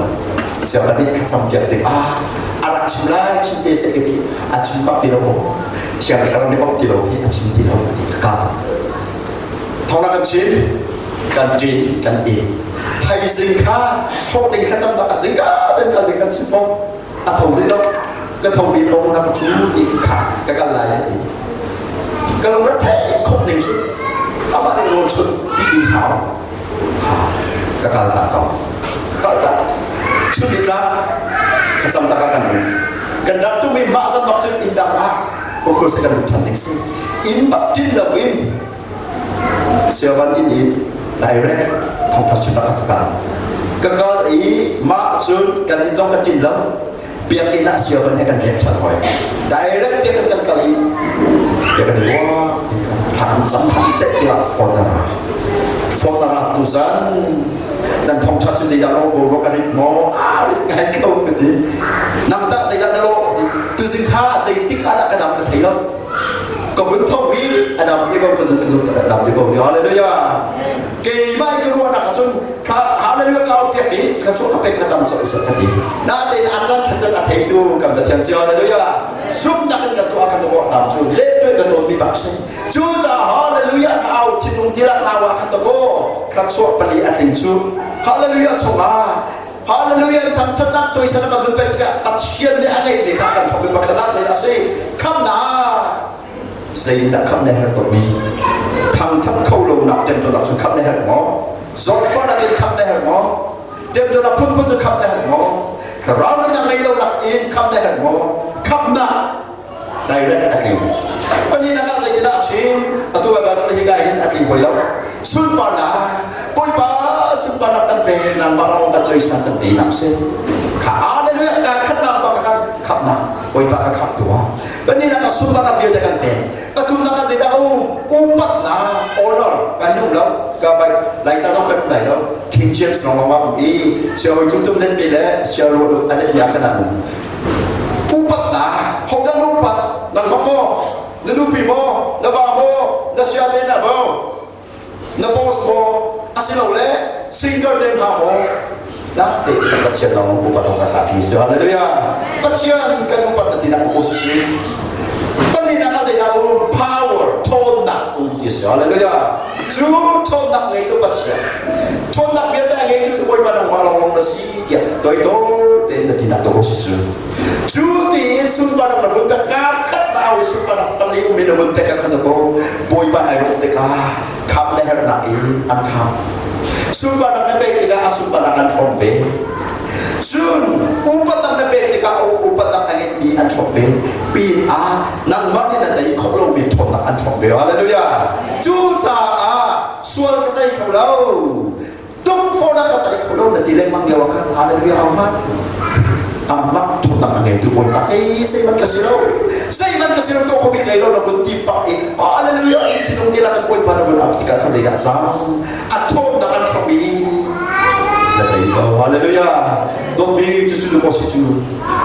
Sianginn nih thlacam piak ding ah a rak chim lai chim te seh ka ti a chim bak ti lo maw thiang thlarau nih bak ti lo hi a chim ti lo ka ti ka thawng kan chim kan ṭin kan in thaizing kha hlawhtling thlacam nak ah zingka ten kal ding kan si fawn a tho rih lo ka tho rih lo na ka ṭhu i kha ka kal lai ka ti ka lung ra thei khop ning cu amah nih rawl chun ti in hau kha ka kal tak ko ka kal tak chun ni tlak thlacam tak ah kan um kan rak tu mi mah zan bak cun inn dang ah hukur se kan um than ding si inn bak tin lo in siavan inn in direct thongthar chim tak ah ka kal ka kal i mah cun kan inn zong ka tin lo biakinn ah siavan he kan rian ṭhan hoi direct biakinn kan kal i biakinn i wah thla kan cam than tek tiah phone a ra phone a ra tu zan nan thong ṭha cu zeidah lo boruak a rit maw a rit ngai ko ka ti nang tah zeidah na lo ka ti tuzing kha zeitik ah dah ka dam ka thei lo ka vun tho i a dam ti ko ka zun ka zun ka dam ti ko hallelujah keimah i ka ruahnak ahcun kha hallelujah ka au piak i ka chuah ka pek kha dam cawk ka ti natein a cang thacang a theitu kan Pathian si hallelujah zumnak in kan tuah kan ruah dam cu le kan tawn mi bak si cu caah hallelujah ka au thinlung tilak nau ah khan ta ko thluachuah pali a tling cu hallelujah chungah Hallelujah thangthatnak cawisan kan vun pek tikah Pathian nih a ngeihmi kha kan thawk i pakhat ah zei a si khamnak zeitindah khamh na herh tukmi thangthat kho lonak temtuarnak cu khamh na herh maw zawtfahnak in khamh na herh maw temtuarnak phunphun cu khamh na herh maw thlarau nunnak ngei lonak in khamh na herh maw khamhnak direct a tling pahnihnak ah zeitindah a chim atu Baibal cu hika hin a tling hoi lo sunparnak Bawipa sunparnak kan pek nangmah lawng kan cawisan kan ti nak si kha hallelujah ka khatnak bak kan khamnak Bawipa ka khamh tuah pahnihnak ah sunparnak vialte kan pek pathumnak ah zeidah um upatnak honor kan um lo ka bai lai ca zong kan um lai lo King James lawng lawng um i siawi tum tum let mi le siaru a let mi ah kan um Upatnak hodah na upat? Nangmah maw? Na nupi maw? Na va maw? Na sia te na maw? Na boss maw? Asilole singer te hna maw? Dah te Pathian lawng upat awk a tlak si. Hallelujah. Pathian kan upat na tinak ko si si. Palinak ah zeidah um? Power, ṭhawnnak um ti si. si. Hallelujah. Cu ṭhawnnak ngeitu Pathian, ṭhawnnak vialte a ngeitu cu Bawipa nangmah lawnglawng na si tiah toidor tein na tinak dawh si cu. Cu tiin sunparnak na vun pek kar khat na au i sunparnak pali um in na vun pek ah khan ko Bawipa ai lawmh tikah kham na herhnak in an kham. Sunparnak na pek tikah a sunparnak an hrawm ve. Cun upatnak na pek tikah upatnak a ngeihmi an hrawm ve. Pin ah nangmah nih na tei khawh lomi ṭhawnnak an hrawm ve. Hallelujah. Cucaah sual ka tei kho lo. Tukforhnak ka tei kho lo na ti lengmang lio ah khan hallelujah au hmanh. Amah ṭhawnnak a ngeitu Bawipa kei zeihmanh ka si lo. Zeihmanh ka si lo tuah kho bik hlei lo na vun ti pak i hallelujah in thinlung te lak in Bawipa na vun au tikah khan zeidah a cang? A ṭhawnnak an hrawm i na tei ko. Hallelujah. Dawtmi cucu na si cu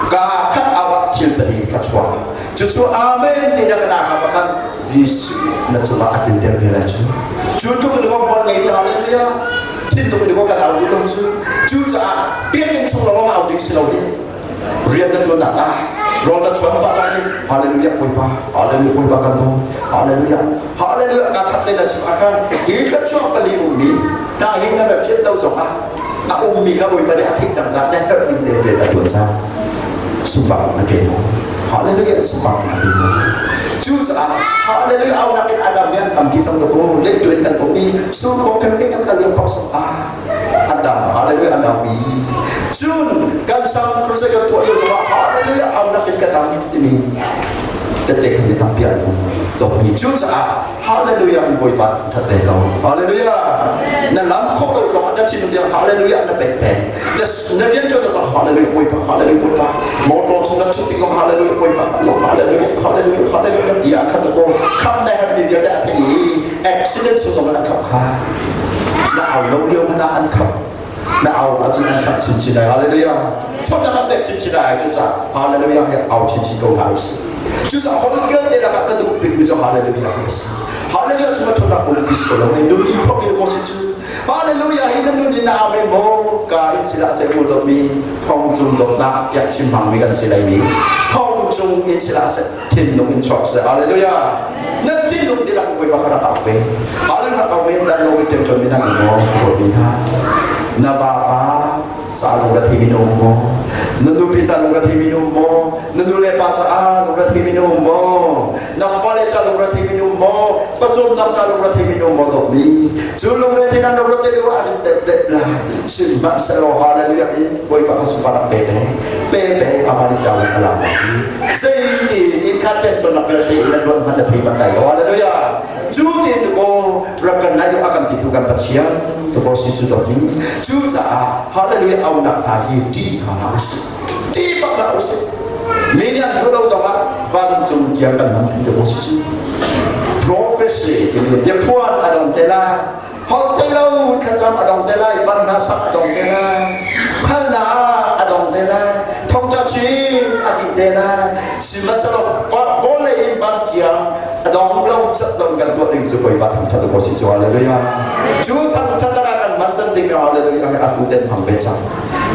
ka khat awah thil pali kha chuak. Cucu amen ti na kan aham khan Jesuh na cungah a tinter ve lai cu. Cu tluk in kong hmual ngei hallelujah. Thinlung in kan au duh lo cu. Cucaah biakinn chung lawng au ding si lo hi. Rian na ṭuannak ah rawl na chuan pah zong hi hallelujah Bawipa, hallelujah Bawipa kan dawt, hallelujah, hallelujah ka khat te na chim ah khan hi thluachuah pali ummi hna hi na va fian lo zong ah a ummi kha Bawipa nih a theih cang caah na herh ning te rian a ṭuan cang. Sunparnak na pe maw? Hallelujah sunparnak na pe maw? Cucaah hallelujah aunak in Adam nih an tampi cang dakaw lehtuin kan um i surkhong kan pek an kal lio pak song ah Adam hallelujah an aupi. Cun kan sang crusade kan tuah lio zongah hallelujah aunak in ka tam timi tette khan mi tampi an um dawtmi cucaah Hallelujah in Bawipa that ve ko. Hallelujah. Na lam khawh lo zong ah na thinlung tiang hallelujah na pek peng. Na na rian ṭuan zong hallelujah Bawipa hallelujah Bawipa. Motor chung na ṭhut tik zong hallelujah Bawipa hallelujah hallelujah hallelujah ti ah khat ko kham na herh mi vialte a thei i accident chung zong an khap kha. Na au lo lio hmanh ah an khap. Na au ahcun an khap chinchin lai. Hallelujah. Ṭhawnnak an pek chinchin lai cucaah hallelujah he au chinchin ko hna usih. Cucaah holh vialte lakah ka duh bikmi cu hallelujah hi a si. Hallelujah chung ah ṭhawnnak um ti si ko lo hei nun in phawk in ko si cu. Hallelujah hi na nun in na au men maw? Ka in sila se u dawtmi thong cung dawtnak tiah chim hmangmi kan si lai mi. Thong cung in sila se thinlung in chuak se. Hallelujah. Na thinlung tilak Bawipa kha rak au ve. Hallelujah rak au ve dan lo mi ṭemṭem mi na maw? Dawtmi hna. Na vapa ca lung ra thei mi na um maw? Na nupi ca lung ra thei mi na um maw? Na nu le pa caah lung ra thei mi na um maw? Na fale ca lung ra thei mi na um maw? Pawcawmnak ca lung ra thei mi na um maw dawtmi? Cu lung re thei nan rak rat deuh ah rit deuh deuh lai. Sihmanhsehlaw hallelujah in Bawipa kha sunparnak pe peng, pe peng amah nih ṭang a lak lai. Zeitin in kha ṭemṭawnnak vialte in nan ruat hmanh na thei bak lai lo. Hallelujah. Cu tiin ko rak kan lai a kan titu kan Pathian tuko si cu dawtmi. Cucaah hallelujah aunak hna hi ṭih hna hlah usih. Ṭih bak hlah usih. Mi nih an duh lo zongah vancung tiang kan hman ti tuko si cu. Prophecy timi biaphuan a dong te lai. Holh thei lo thlacam a dong te lai. Van hna sak a dong te lai. Hngalhnak a dong te lai. Thawngṭha chim a dih te lai. Sihmanhsehlaw vawlei in van tiang a dong lo cat lo kan tuah ding cu Bawipa thangṭhat ko si cu hallelujah. Cu thangṭhat ah kan man cang ding hallelujah atu ten hmang ve cang.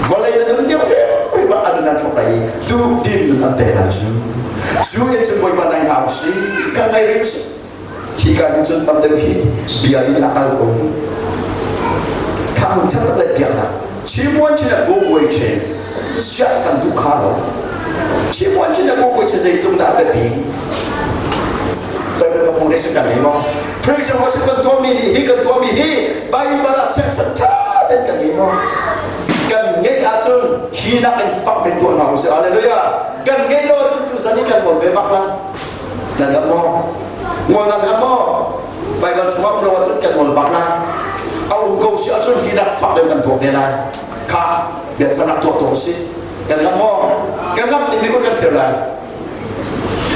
Vawlei na nun lio hrimhrim ah a nun an thawk lai i duh dim nun an pek lai cu. Cu in cun Bawipa nai hna usih, kan ngai rih usih. Hika hin cun tam deuh hi bia in a kal ko hi. Thangṭhat le biaknak Chimuan chin a go chen siah kan duh kha lo. Chimuan chin a go chen zeitluk dah a biapi. Bible Foundation kan ngei maw? Praise and worship kan tuahmi nih hi kan tuahmi hi Bible ah chechan ṭha tein kan ngei maw? Kan ngeih ahcun hi nak in fak in tuah hna usih. Hallelujah. Kan ngeih lo ahcun tuzan hi kan ngol ve bak la. Nan ngam maw? Ngol nan ngam maw? Baibal chungah um lo ahcun kan ngol bak lai. A um ko si ahcun hi nak fak deuh kan tuah ve lai. Kha biachanak tuah tuah usih. Kan ngam maw? Kan ngam timi kun kan thlir lai.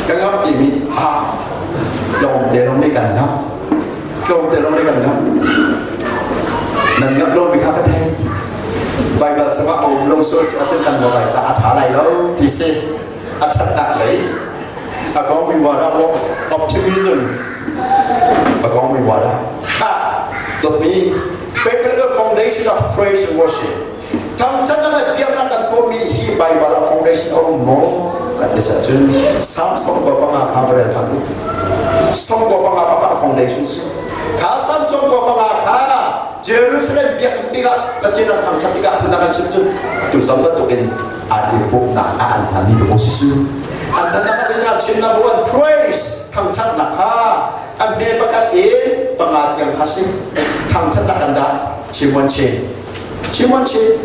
Kan ngam timi ah tlawmte lawng nih kan ngam. Tlawmte lawng nih kan ngam. Nan ngam lo mi kha ka thei. Baibal chungah a um lo sual si ahcun kan ngol lai caah a ṭha lai lo ti si. A ṭhatnak lei a kong wada optimism a kong wada ha dawtmi biblical foundation of praise and worship thangṭhatnak le biaknak kan tuahmi hi Bible ah foundation a um maw kan ti ahcun Psalm 95 kha va rel phan u. 95 pakhat foundation si. Kha Psalm 95 kha Jerusalem biakinn tikah Pathian an thangṭhat tikah phundang an chim cu tu zong bantukin an i pumhnak ah an hmanmi dawh si cu. An hmannak ah zeitindah chimnak an praise thangṭhatnak kha an hme pakhat in panga tiang kha si. Thangṭhatnak kan dah chim wan chin. Chim wan chin.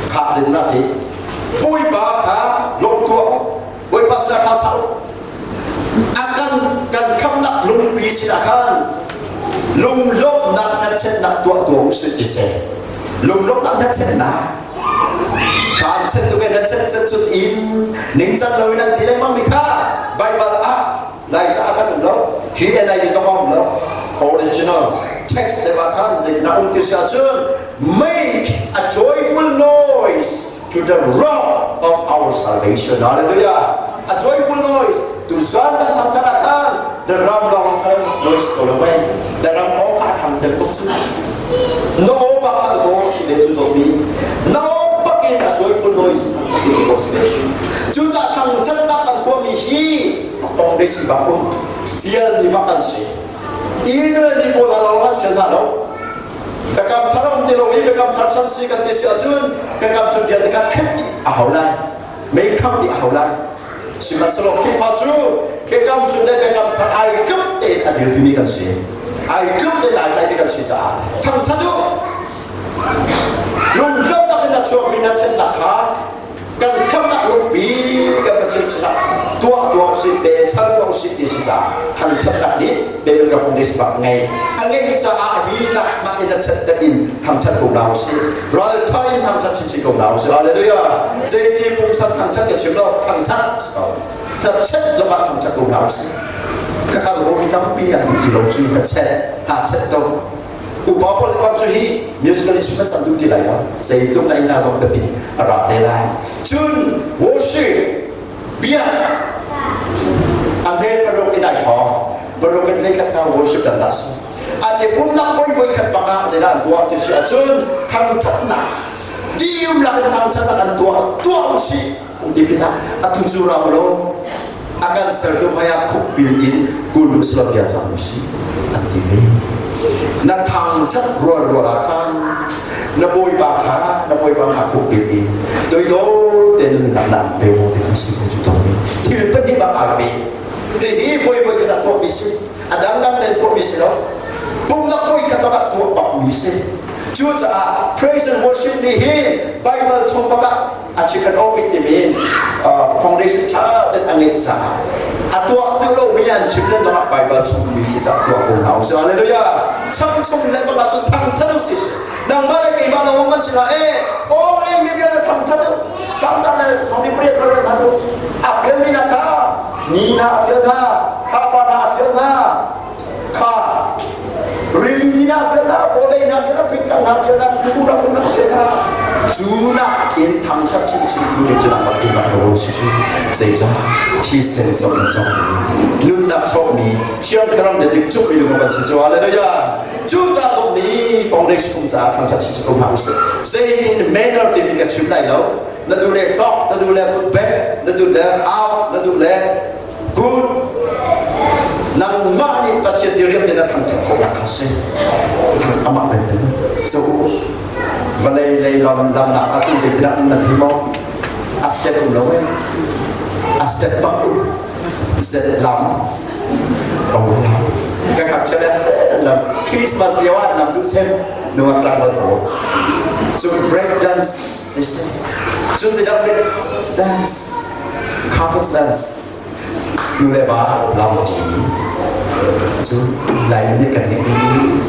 Kha zeitindah ti Bawipa kha lawmh tuah Bawipa sinah kha sa u. A kan kan khamnak lungpi sinah khan lunglawmhnak hnachetnak tuah tuah u sih ti seh. Lunglawmhnak hnachetnak khaan chet tuk in hnachet chet cut in ningcang loin an ti lengmang mi kha Baibal ah Laica ah khan um lo. Hi NIV zong ah um lo. Original text le khan zeitinah um ti si ahcun make a joyful noise to the rock of our salvation. Hallelujah. A joyful noise. Tu zan kan thang chan ah khan the ram lawng khan noise ko lo wei. The ram aw kha thang chan buk cu. No aw bak kha do si ve cu do mi. No bak in a joyful noise an thak ti ko si ve cu. Cu ca thang chan tak kan tuah mi hi a foundation bak um fial mi bak an si. Israel mi pawl hna lawng an fial hna lo. Biakam thar um ti lo i biakam thar chan si kan ti si ahcun biakam thar vialte kha khet dih a hau lai. Mei kham dih a hau lai. Sihmanhsehlaw Khrihfa cu biakam hlun le biakam thar ai tluk tein a dirpimi kan si. Ai tluk tein ai tlaimi kan si caah thangthat u. Lunglawmhnak in a chuakmi na chennak kha kan khamnak lungpi kan Pathian sinah tuah tuah usih te chan tuah usih ti si caah thangthatnak nih biblical foundation bak ngei a ngeih caah hi nak hmanh in a chet deuh in thangthat ko hna usih raltha in thangthat chinchin ko hna usih hallelujah zeiti pungsan thangthat ka chim lo thangthat hnachet zongah thangthat ko hna usih khakha mi tampi an duh ti lo cu hnachet hnachet to Upa pawl nih cu hi musical instruments an duh ti lai lo. Zeitluk na inn zong biapit a ra te lai. Cun worship biak a hme paruk in ai thawng. Paruk in voikhat hna worship kan dah si. An i pumnak voi voi khat bak ah zeidah an tuah ti si ahcun thangthatnak dium lak in thangthatnak an tuah tuah usih an ti pinah atu cu ra law a kan sertu hmaiah khukbil in kun usih bia cang usih an ti ve. Na thangthat rual rual ah khan na bawipa kha na bawipa kha khukbil in toidor te nunnak na pe mo te kha si ko cu to mi thil pahnih bak ai pe hihi voi voi khat ah tuah mi si a dangdang ten tuah mi si lo pumnak voi khat bak ah tuah bak mi si cucaah praise and worship nih hi Bible chung bak ah a chicken awk timi foundation ṭha tein a ngeih caah a tuah duh lomi an chim le zongah Bible chung mi si caah tuah ko hna usih hallelujah sam chung le bang ahcun thangthat u ti si nangmah le keimah lawng kan si la e all in mi vialte thangthat u samza le sawmi pariat pariat hman u a fialmi na kha ni na a fial hna thlapa na a fial hna kha rili na fial na vawlei na fial na fingtang na fial na thingkung na na fial na cu nak in thangthat chinchin tu ding cu nak bak bak lo si cu zeicah thisen cong in cong mi nunnak hrawkmi thiang thlarau de dik cuk mi lung kan si cu hallelujah cu ca dawt mi foundation um caah thangthat chinchin ko hna usih zeitin manner timi ka chim lai lo na duh le hlok na duh le kut bek na duh le out na duh le Good. Nangmah nih Pathian diriam te na thangthat khawhnak kha si. Amah belte so vawlei lei lam lamnak ahcun zeitindah nan thei maw? A step um lo eh. A step bak um. Z lam. O lam. Ka kap chem eh lam. Christmas lio ah lam duh chem. Nungak tlangval pawl. Cun break dance ti si. Cun zeidah break dance. Couples dance nu le va lam ṭimi cu Laimi nih kan ngeihmi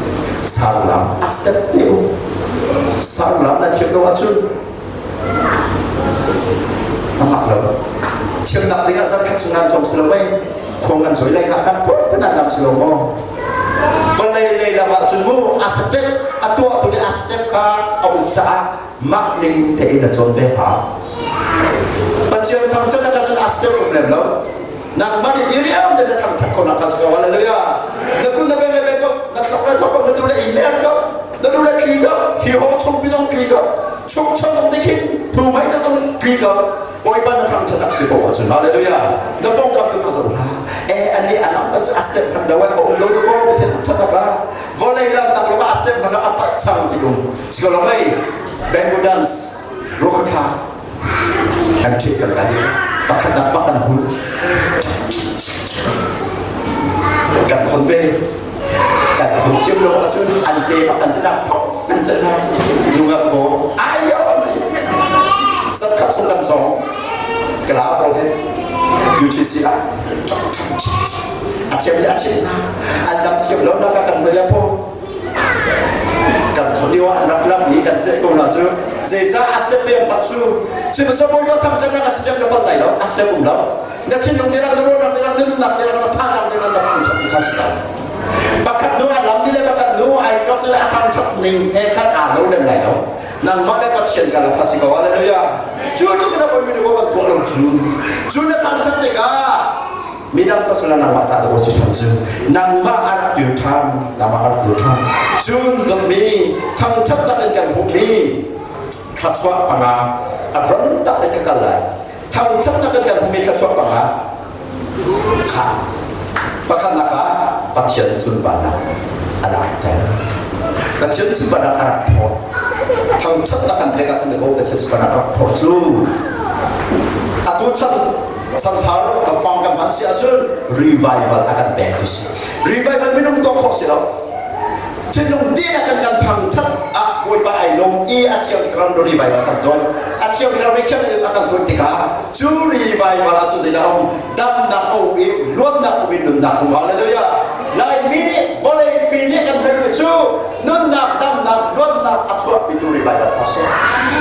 sau lam a step te um sau lam na thiam lo ahcun na mak lo thiamnak ding ah zarkhat chung nan cawm si lo mei khuang nan cawi lai nga kan phun nan lam si lo maw vawlei lei lam ahcun mu a step a tuah tu nih a step kha a um caah mah ning tein na cawn ve hau. Pathian thangṭhat ah cun a step um lem lo. Nangmah nih diriam te na thangṭhat ko nak ka ko hallelujah. Na kun na beng le beng ko, na thlok le thlok ko, na duh le i mer ko, na duh le thli ko. Hi hawng chung pi zong tli ko. Chung chung te khin hnu mei na zong tli ko. Bawipa na thangṭhat ak si ko ahcun hallelujah. Na pawngkam tu kha zoh hlah. E ani anam kan cu a step hman do ai ko um lo ko Pathian thangṭhat ak ah. Vawlei lam tak lo a step hman a pat chang ti um. Si ko lo mei bamboo dance rokha kan ṭhit kan kan i pakhat nak bak kan hmu. Kan khon ve. Kan khon thiam lo ahcun an te bak an canak phok an canak nungak ko ayo zakhat chung kan song kala pawl he UTC ah a thiam le a chim hna an lam thiam lo nak kan hoi le po kan khon lio an rak lam ni kan ceh ko na cu zeicah a step piang tak cu sihmanhsehlaw bawipa thangṭhatnak a step na pat lai lo a step um lo na thinlung dihlak na ruahnak dihlak na nunnak dihlak na thazaang dihlak na thangṭhat kha si lo pakhat nu a lam ni le pakhat nu ai tlok ni le a thangṭhat ning he khan aa lo lem lai lo nangmah le Pathian ka lakha si ko hallelujah cu tluk na voi mi ko kan tuah lo cu cu na thangṭhat tikah midang ca sula nangmah ca dawh si ṭhan cu nangmah a rak dir ṭhan nangmah a rak dir ṭhan cun dawtmi thangṭhatnak in kan hmuhmi thluachuah panga a ron tak in ka kal lai thangṭhatnak in kan hmuhmi thluachuah panga kha pakhatnak ah Pathian sunparnak a langhter Pathian sunparnak a rak phawt thangṭhatnak kan pek ah khan ko Pathian sunparnak a rak phawt cu atu chan chanthar ka fang kan hman si ahcun revival a kan pek tu si revival minung tuah khawh si lo thinlung dihlak kan kan thangthat ah Bawipa ai lawm i a thiang thlarau no revival kan ton a thiang thlarau nih thiang a kan ton tikah cu revival ah cu zeidah um damnak a um i luatnak um i nunnak um hallelujah Laimi nih vawlei pi nih kan herhmi cu nunnak damnak luatnak a chuahpitu revival kha si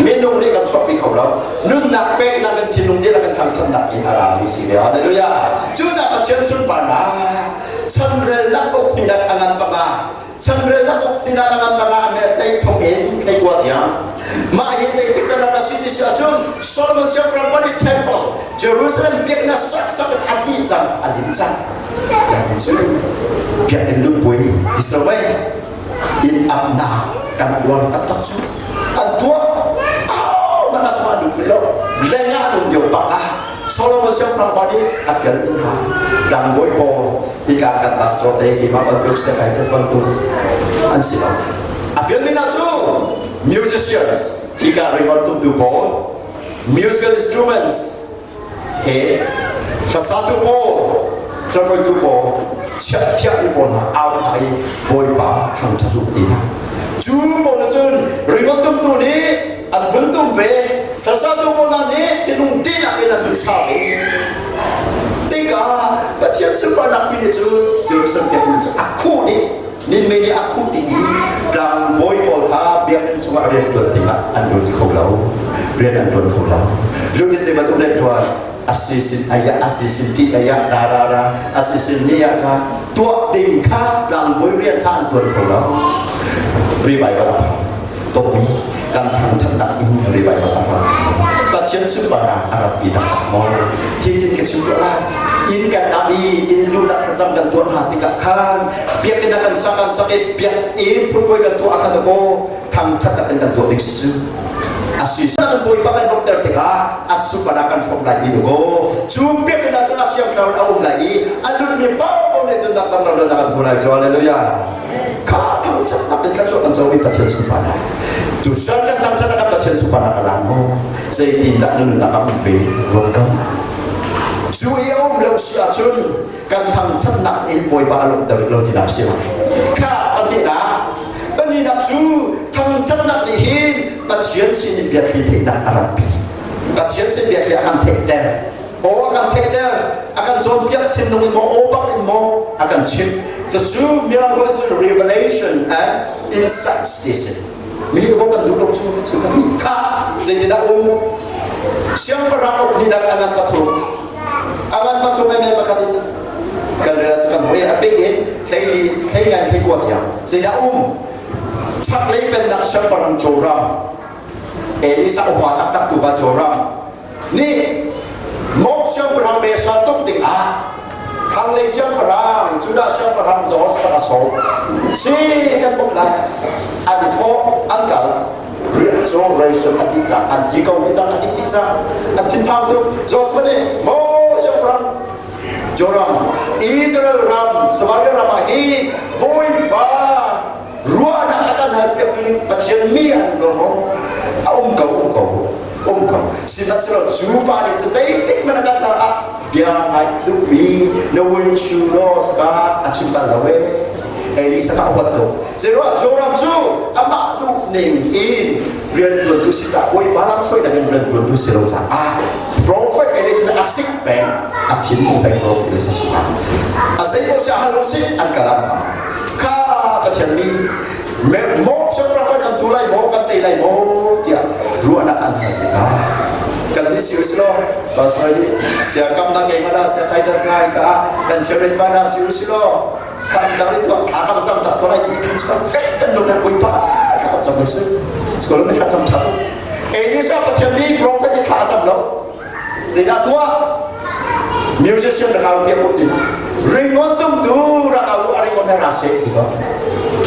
minung nih kan chuahpi kho lo nunnak peknak in thinlung dihlak in thangthatnak in a rami si ve hallelujah cucaah Pathian sunparnak chanrelnak uknak a ngan panga chanrelnak uknak a ngan panga a met hlei thong in hlei kua tiang mah hi zeitik can a si ti si ahcun Solomon siangpahrang bani temple Jerusalem biaknak saksak in a dih cang a lim cang cu biakinn lupui ti so mei inn apnak kan uar taktak cu an tuah ahohmanh a chuah duh rih lo lengah an um lio bak ah Solomon siangpahrang pa nih a fial in hna tlangbawi pawl hika kan pastor te keimah bantuk psychiatrist bantuk an si lo a fialmi hna cu musicians hika ringawt tumtu pawl musical instruments he hlasatu pawl hlahruaitu pawl chiahthiahmi pawl hna au hna i Bawipa thangṭhat u ti hna cu pawl nih cun ringawt tumtu nih an vun tum ve hlasatu pawl hna nih thinlung dihlak in an vun sa ve tikah Pathian sunparnak pi nih cun Jerusalem biakinn cu a khuh dih Minmei nih a khuh dih i tlangbawi pawl kha biakinn chungah rian ṭuan tikah an lut kho lo. Rian an ṭuan kho lo. Lut in zei bantuk rian ṭuan? Asisin ayah, asisin ṭih ayah, da da da, asisin ni ah ta tuah ding kha tlangbawi rian kha an ṭuan kho lo. Revival a phan. Tawmi kan thangṭhatnak in revival a phan. Pathian sunparnak a rat pi taktak maw? Hi tin ka chim tuah lai. Inn kan ap i inn luhnak thlacam kan tuah hna tikah khan biakinn ah kan sak kan sak i biakinn phunpui kan tuah khan kaw thangṭhatnak in kan tuah ding si cu. Asi kan Bawipa kan lawmhter tikah a sunparnak kan hrawm lai ti kaw cu biakinn ah cun a thiang thlarau a um lai i a lutmi paohpaoh nih nunnak dam lo kan hmu lai cu hallelujah. Kha thangṭhatnak in thluachuah kan co i Pathian sunparnak. Tusan kan thangṭhatnak kan Pathian sunparnak a lang maw? Zeitindah na nunnak ah um ve ruat ko. Cu i a um lo si ahcun kan thangṭhatnak in Bawipa a lawmhter lo tinak si lai. Kha pahnihnak pahnihnak cu thangṭhatnak nih hin Pathian sin in biathli theihnak a ratpi. Pathian sin biathli a kan theihter. Aw a kan theihter, a kan cawnpiak thinlung in maw, aw bak in maw a kan chimh. Cucu mirang holh in cun revelation and insights ti a si. Mi aw kan duh lo cu cu kan nih kha zeitindah um siangpahrang uk nih a ngan pathum a ngan pathum ai pakhat in kan rel kan hoi a pek in hleili hleingan hleikua tiang zeidah um chaklei pennak siangpahrang Joram Elisa upa taktak tu pa Joram nih Moab siangpahrang Mesa tuk dingah Thlanglei siangpahrang, Judah siangpahrang Jehoshaphat a sawm. Si kan bawmh lai. An i thawh, an kal. Rian cu ration a dih cang, an ti ko ni cang, a dih dih cang. An thinphang tuk. Jehoshaphat nih, Maw siangpahrang Joram, Israel ram, Samaria ram ah hi Bawipa ruahnak a kan halpiaktu ning Pathian mi an um lo maw? A um ko, um ko, um ko. Sihmanhsehlaw cu pa nih cu zeitik hmanh a kan caah bia ngai duhmi na win chu law saka a chim bal lo ee. Elisa kha a huat tuk. Zeiruah Joram cu amah duh ning in rian ṭuantu si caah Bawipa lam hruainak in rian ṭuantu si lo caah Prophet Elisa a sik peng a thin hung peng Prophet Elisa cungah a zeipaoh si hal usih an kal ah kha Pathian mi maw siangpahrang kan tu lai maw kan tei lai maw tiah ruahnak an hal tikah kan nih si usih Pastor nih siakam na kei mana sia Titus ngai ka kan chiarin mana si usih law khan dang i tuah thla ka cam ta to lai i khan chuan fek kan lung na puipa thla ka cam lo cu skol mi thla cam tha tuk Elisa Pathian mi prophet i thla cam lo zeidah tuah musician rak au piak ti ringon tum tu rak au a ringon ra se ti ko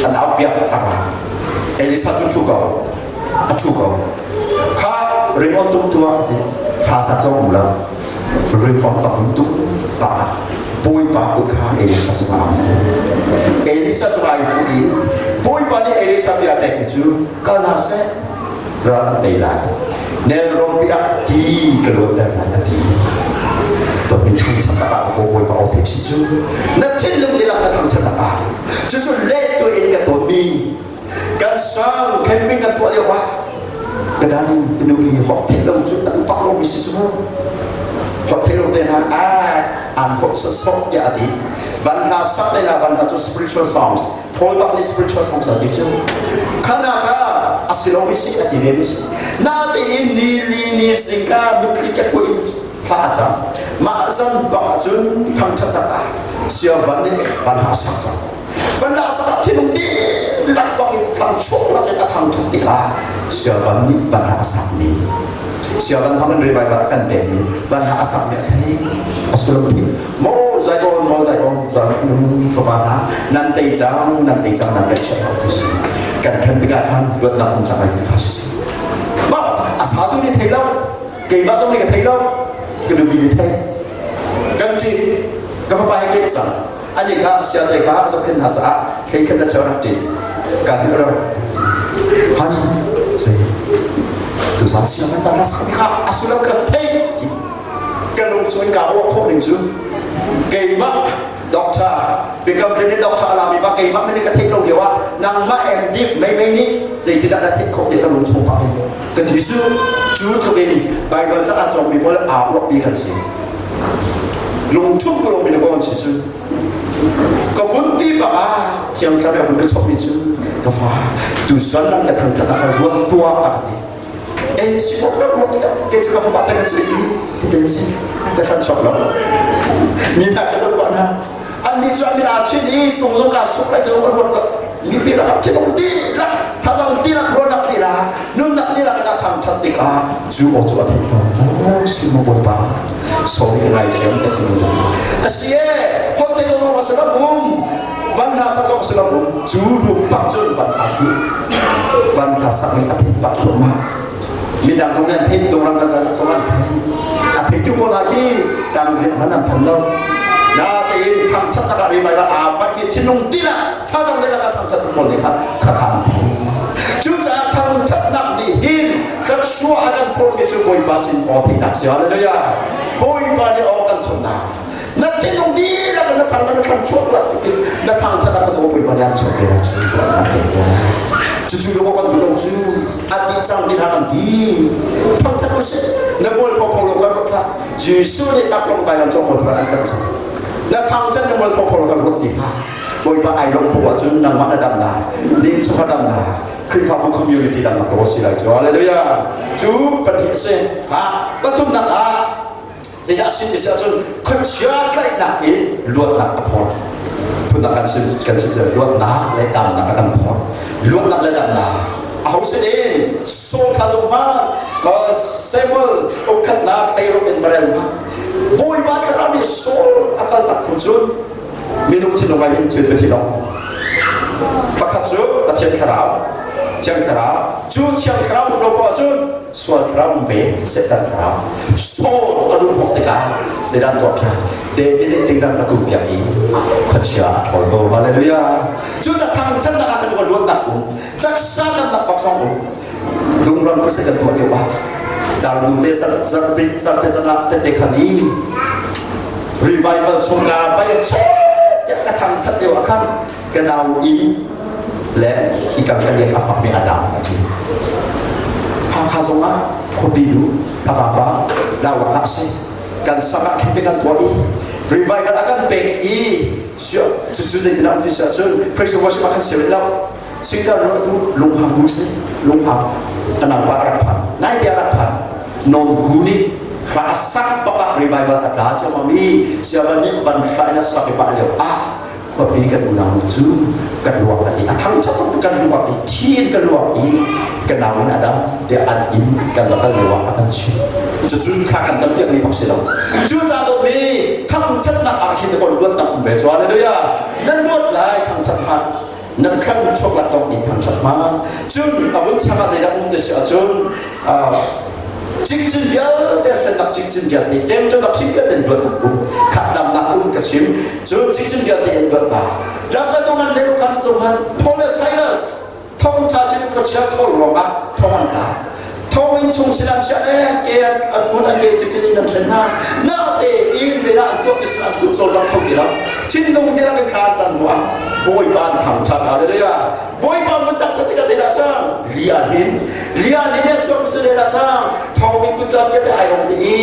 an au piak a ra Elisa cu thu ko a thu ko kha ringon tum tu ah ti thla sa cong mu lo ringon a vun tum pa ah Bawipa kut kha Elisa cungah a fu Elisa cungah ai fu i Bawipa nih Elisa bia pekmi cu kal hna seh ral an tei lai nelrawng pi ah ti ka luanter lai a ti tomi thangṭhat tak ah ko Bawipa aw theih si cu na thinlung dihlak na thangṭhat tak ah cucu let tu in ka tawnmi kan sang camping kan tuah lio ah ka dan ka nupi hawk theih lo cu kan pak lo mi si cu hawk theih lo te hna a an hawk sawsawh tiah a ti van hla sak te hna van hla cu spiritual songs Paul bak nih spiritual songs a ti cu khana kha a si lo mi si a ti ve mi si na tein ni li ni singka mitthli ke kuin thla a cam mah zan bak ahcun thangṭhat tak ah sia van nih van ha sak cang van ha sak ah thinlung dihlak bak in thangchuak lak in a thangṭhat tikah siavan nih van ha a sakmi siavan hmang in revival a kan pekmi van ha a sakmi a thei a sullam thei maw zaion maw zaion zan nu fapa hna nan tei cang nan tei cang nan kan chiah ko tu si kan khen tikah khan luatnak um cang ai ti kha si si mah a satu nih thei lo keimah zong nih ka thei lo ka nupi nih thei kan ṭin ka fapa he ket cang ani kha siate kha a zohkhenh hna caah hlei khat na cheu rak ṭin ka ti ro hani sei tuzan sia kan ta sak kha a sullam ka thei ti ka lung chung in ka ruah khawh ning cu keimah doctor become clinic doctor alami pa keimah nih ka theih lo lio ah nangmah MD mei mei nih zeitindah na theih khawh ti ka lung chung pak in ka ti cu cu tluk in Bible ca a cawngmi pawl aa uak mi kan si lungthum ko lomi na kan si cu ka vun ti bak ah thiang thlarau vun ka chawhmi cu ka fa tu zan nan ka thangthat a ka ruat tuah a ka ti e si bok na ruat tikah ke cu ka fapa te ka cu i ti ten si ka thlan chuak lo mi hna ka zoh pah hna annih cu an min aa chin i tung zong kaa suk lai tung a ruat lo mipi lakah thilung dihlak thazang dihlak ruahnak dihlak nunnak dihlak in a thangthat tikah cu aw cu a theih ko oh si maw bawipa sorry ka ngaithiam ka thinlung a si e hot te zong a si lo um van hla sak zong si lo um cu rum pak cun van hla khi van hla sak in a theih pak thluahmah midang zong nih an theih donglang kan kan zong an thei a theitu pawl hna khi tang riat hmanh an phan lo na tein thangthat tak ah rimai aa pat mi thinlung tilak thazang le laka thangthat tu pawl nih kha kha kha an thei cucaah thangthatnak nih hin thluachuah a kan phurhmi cu Bawipa sin aw theihnak si hallelujah Bawipa nih aw kan chawmh na thinlung dihlak in na thang na thang chuak la tikin na thangthat ah khan aw Bawipa nih an chuak ve lai cu ruah kan pek ve lai cucu lu kan duh lo cu a dih cang ti hna kan ti thangthat usih na mualpho pho lo kan ruat hlah Jesuh nih taklong vailam cung mualpho an kan cang na thangthat na mualpho pho lo kan ruat ti hlah Bawipa ai lawmh poah cun nangmah na dam lai nin cu ka dam lai Khrihfabu community dang nak si lai cu hallelujah cu pahnih si ha pathumnak ah zeidah si ti si ahcun khuachia tlaihnak in luatnak a phawt phundang kan chim kan chim cu luatnak le damnak a kan phawt luatnak le damnak a ho sin in Saul kha zong hmanh Samuel ukhatnak hleiruk in barel hmanh Bawipa thlarau nih Saul a kal tak. phun cun minung thinlung ah hin thil pahnih lawng pakhat cu Pathian thlarau Thiang Thlarau cu Thiang Thlarau um lo poah cun sual thlarau um ve Satan thlarau Saul a luh hnawk tikah zeidah an tuah piak David nih tingdang a tum piak i khuachia a ṭhawl ko hallelujah cu ta thangthatnak ah kan luatnak um taksa damnak bak zong um lungram khuasa kan tuah lio ah darnu te zarhpi zarhte zan ah tette khan i revival chungka pai tiah ka thangthat lio ah khan ka nau inn le hi kam ka liang a fakmi a dang a ti Hakha zong ah khuapi nu a vapa lawak ah si kan sak ah khin pe kan tuah i revival a kan pek i cucu zeitin ah um ti si ahcun praise and worship ah khan siarin lo Singkar ro tu lunghang bu si lunghang anang pa rak phan nai te rak phan non gu nih hra sak bak ah revival a tla chiang mi siavan nih van hra in a sak i pa lio ah khuapi kan unau nu cu kan ruak a ti a thangṭhat tuk kan ruak i thi in kan ruak i ka nau in a dam tiah an inn kan va kal lio ah a kan chimh cucu thla kan cam piak mi bak si lo cu ca mi thangṭhatnak ah hin ko luatnak um ve cu hallelujah nan luat lai thangṭhat hmanh nan thlan chuak la zong in thangṭhat hmang cun a vun chang ah zeidah um te si ahcun Cikcin vialte hrennak cikcin vialte temtunak thim vialte in luatnak um khat damnak um ka chim cun cikcin vialte in luatnak lamkaltu ngan hlei kan cung han Paul le Silas thongtha chim khuachia ṭhawl ruangah thong an tla thonginn chung sin an chiah le ke an kun an ke cikcin in an ṭhen hna na te in zeidah an tuah ti an kut cawlcang kho ti lo thinlung dihlak in thla an cam hnu ah Bawipa an thangṭhat hallelujah Bawipa mun tak tikah zeidah cang? Li a hnin. Li a hnin i a chuak cu zeidah cang? Thawngin kutka vialte ai hong dih i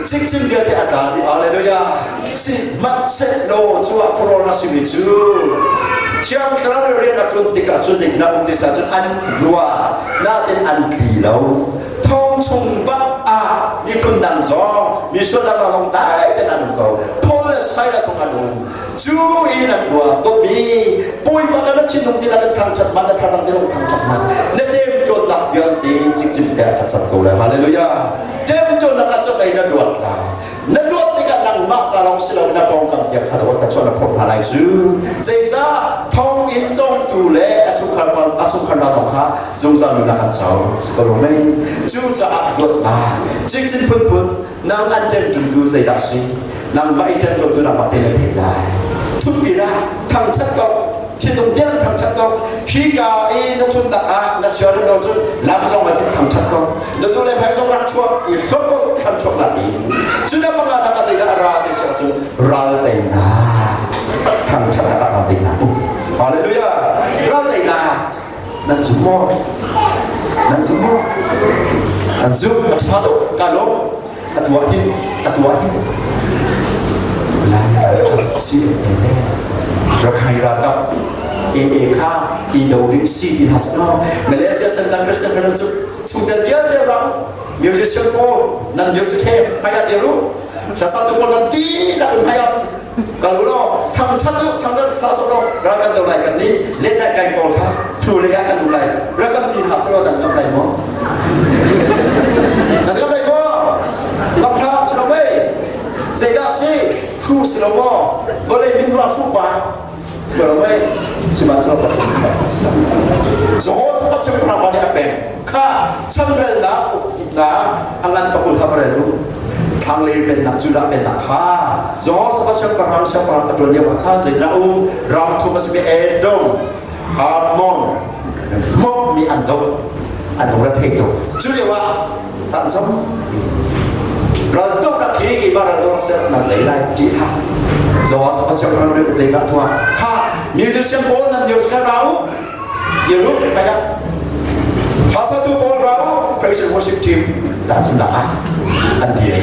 cikcin vialte a tla dih. Hallelujah. Sihmanhsehlaw cu ah khuaruahnak simi cu Thiang Thlarau rian a ṭuan tikah cun zeitindah um ti sa cun an rua natin an tli lo. Thong chung bak ah miphun dang zong misual dang zong dai ten an um ko. Paul le Silas zong an um. Cu in an ruah dawtmi Bawipa kan thinlung ti kan thangṭhat man na thazang ti lung thangṭhat man na temtuannak vialte cikcin te a cat ko lai hallelujah temtuannak a cat ai na luat la na luat tikah nangmah ca lawng si lo na pawngkam tiang kha dawt chuah na phawt hna lai cu zeicah thong in congtu le a chungkhar a chungkhar hna zong kha zungzal nunnak an co si ko lo mei cucaah luat la cikcin phunphun Nang an ṭemṭumtu zeidah si? Nangmah i ṭemṭumtu nangmah te na theih lai. Thutpi dah thangṭhat ko, thinlung tiang thangṭhat ko. Hika i na ṭhutnak ah na siarin lo cun lam zong ah hin thangṭhat ko. Na tu le hmai zong rak chuak i hlawt ko thlan chuak nak i. Cu na panga nak ah zeidah a ra ti si ahcun ral teinak thangṭhatnak ah ral teinak um. Hallelujah! Ral teinak nan zum maw? Nan zum maw? Nan zum a ṭha tuk ka lawm a tuah hin a tuah hin Lai ralkap si e Rakhine ralkap AA kha i do ding si ti hna seh Malaysia sentang Christian kan cu chungtel vialte ram musician pawl nan music he hmai ah dir u hlasa tu pawl nan ti lak in hmai ah kal u law thangṭhat u thangṭhat thla sawh law ral kan do lai kan nih let kai pawl kha thu lei ah kan um lai ral kan ti hna selaw nan ngam lai maw nan ngam lai maw ngam hlah si lo mei zeidah si hru si lo maw vawlei min ruah hru ba si lo mei sihmanhsehlaw Pathian nih a si lo Jehoshaphat siangpahrang nih a pek kha chanrelnak uktuknak a ngan pakul kha va rel u thlanglei pennak Judah pennak kha Jehoshaphat siangpahrang siangpahrang a ṭuan lio ah khan zeitindah um ram thum a simi Edom Ammon Moab nih an doh an lung rethei tuk cu lio ah tanzam raldohnak hi keimah raldohnak ser nan lei lai ti hlah Jehoshaphat siangpahrang nih zeidah tuah kha musician pawl nan music kha ra u Yeru kaya Hlasatu pawl ra u praise and worship team dah cun dah ah an dir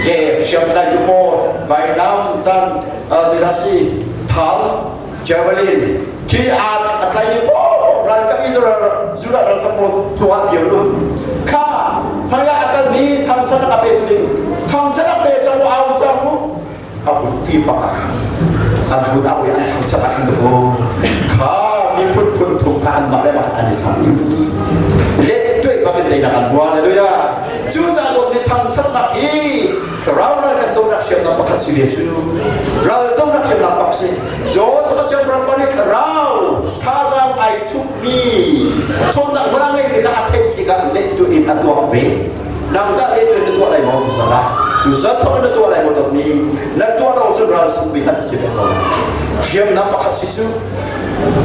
ke hriamtlai tu pawl vainam chan zeidah si thal javelin khi a a tlai mi pawl ralkap Israel Judah ralkap pawl hnuah dir u kha hmaiah a kalmi thangthat a pe tu ding thangthat a pe cang u au cang u a vun ti bak ah khan an vun au i an thangṭhat ah khan dakaw kha miphun phun thum kha anmah le mah an i sang dih let tuai bak in teinak an hmu hallelujah cucaah dawtmi thangṭhatnak hi thlarau ral kan dohnak hriamnam. hriamnam pakhat si ve cu. Raldohnak hriamnam pak si. Joseph siangpahrang pa nih thlarau thazaang ai thupmi ṭhawnnak hmun a ngeihmi kha a theih tikah lehtuah in a tuah ve. Nang tah lehtuah in na tuah lai maw tuzan ah? Tuzan thawk in na tuah lai maw dawtmi? Na tuah lo cun ral sungmi khan si ve ko lai. Hriamnam pakhat si cu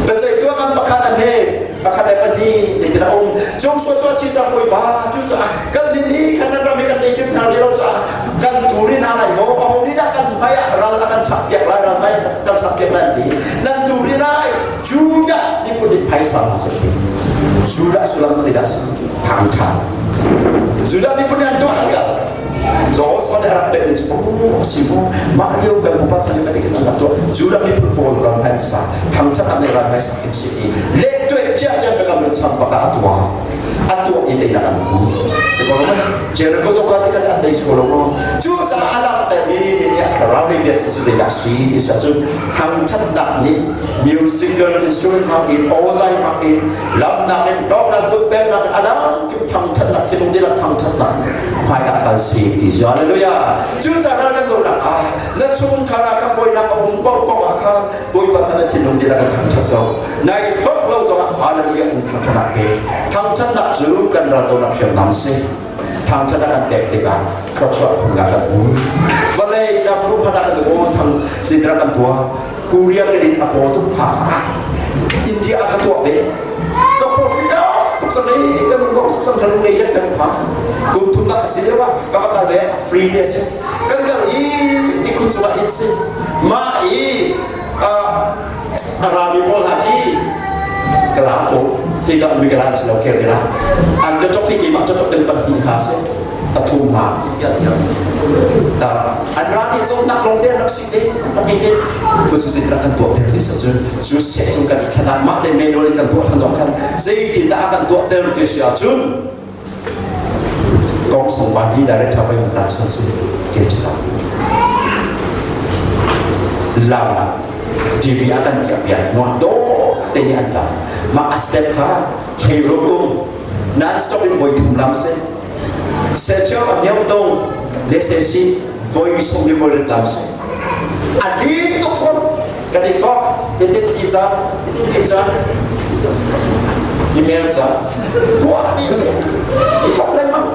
biaceihtu a ngan pakhat a hme pakhat le pahnih zeitin a um Joshua cu a thi cang bawipa cucaah kan nih nih khan nan ram hi kan nei tim hna rih lo caah kan tur in hna lai maw aho nih dah kan hmai ah ral a kan sak piak lai ral hmai kan sak piak lai an ti nan tur in lai Judah miphun nih phaisa hna seh ti Judah sullam zeidah si thangṭha Judah miphun nih an tuah an kal Joshua nih a rak pek mi cu oh a si maw mah lio kan pupa chan in kan ikin an rak tuah Judah miphun pawl ral hmai an sa thangṭhat an ral hmai sak in si i lehtueh cia cia biakam run cham bak ah a tuah a tuah i teinak an hmu si ko lo ma Jericho zong kha tikhan an tei si ko lo maw cucaah a langhter mi nih a thlarau lei bia cu zeidah si ti si ahcun thangṭhatnak nih musical instrument hmang in awzai hmang in lamnak in hlawknak kutpeknak in a dang kim thangṭhatnak thinlung dihlak thangṭhatnak hmaiah kal si ti si hallelujah cucaah ral kan dohnak ah na chungkhar ah khan bawinak a um paohpaoh ah khan bawipa kha na thinlung dihlak in thangṭhat ko nai hlawk lo zongah hallelujah in thangṭhatnak pe thangṭhatnak cu kan ral dohnak hriamnam si thangṭhat a kan pek tikah thluachuah phun kan hmu vawlei dam rum hmanh ah kan aw thang zeidah kan tuah Korea kan in a paw tuk ha kha India ah ka tuah ve ka paw ka tuk cang ei ka lung dong tuk cang ka lung lei kan pha kum thum nak si lio ah ka va kal ve a free te si kan kal i i khun cungah in si ma i a rami pawl hna khi kala pawl hi ka umi kala an si lo ker kala an ka tok hi keimah ka tok kan pahnih ha si pathum ha ta an ra nih zawtnak lawng te an rak si te an rak te cu cu zeitin kan tuah ter ti si cun cu seh cung kan i thlan ah mah te manual in kan tuah than zong khan zeitin dah a kan tuah ter ti si ahcun kong song pa ni direct tha pai tan chon su ke ṭha lam TV a kan piak piak nuam dawh te nih an lam mah a step kha hlei ruk um non stop in voi thum lam se se cheu a hniau tong le se si voi sum ni voi rit lam se a lin tuk fawn kan i hlawk hitin ti cang hitin ti cang email cang tuah dih si i hlawk lengmang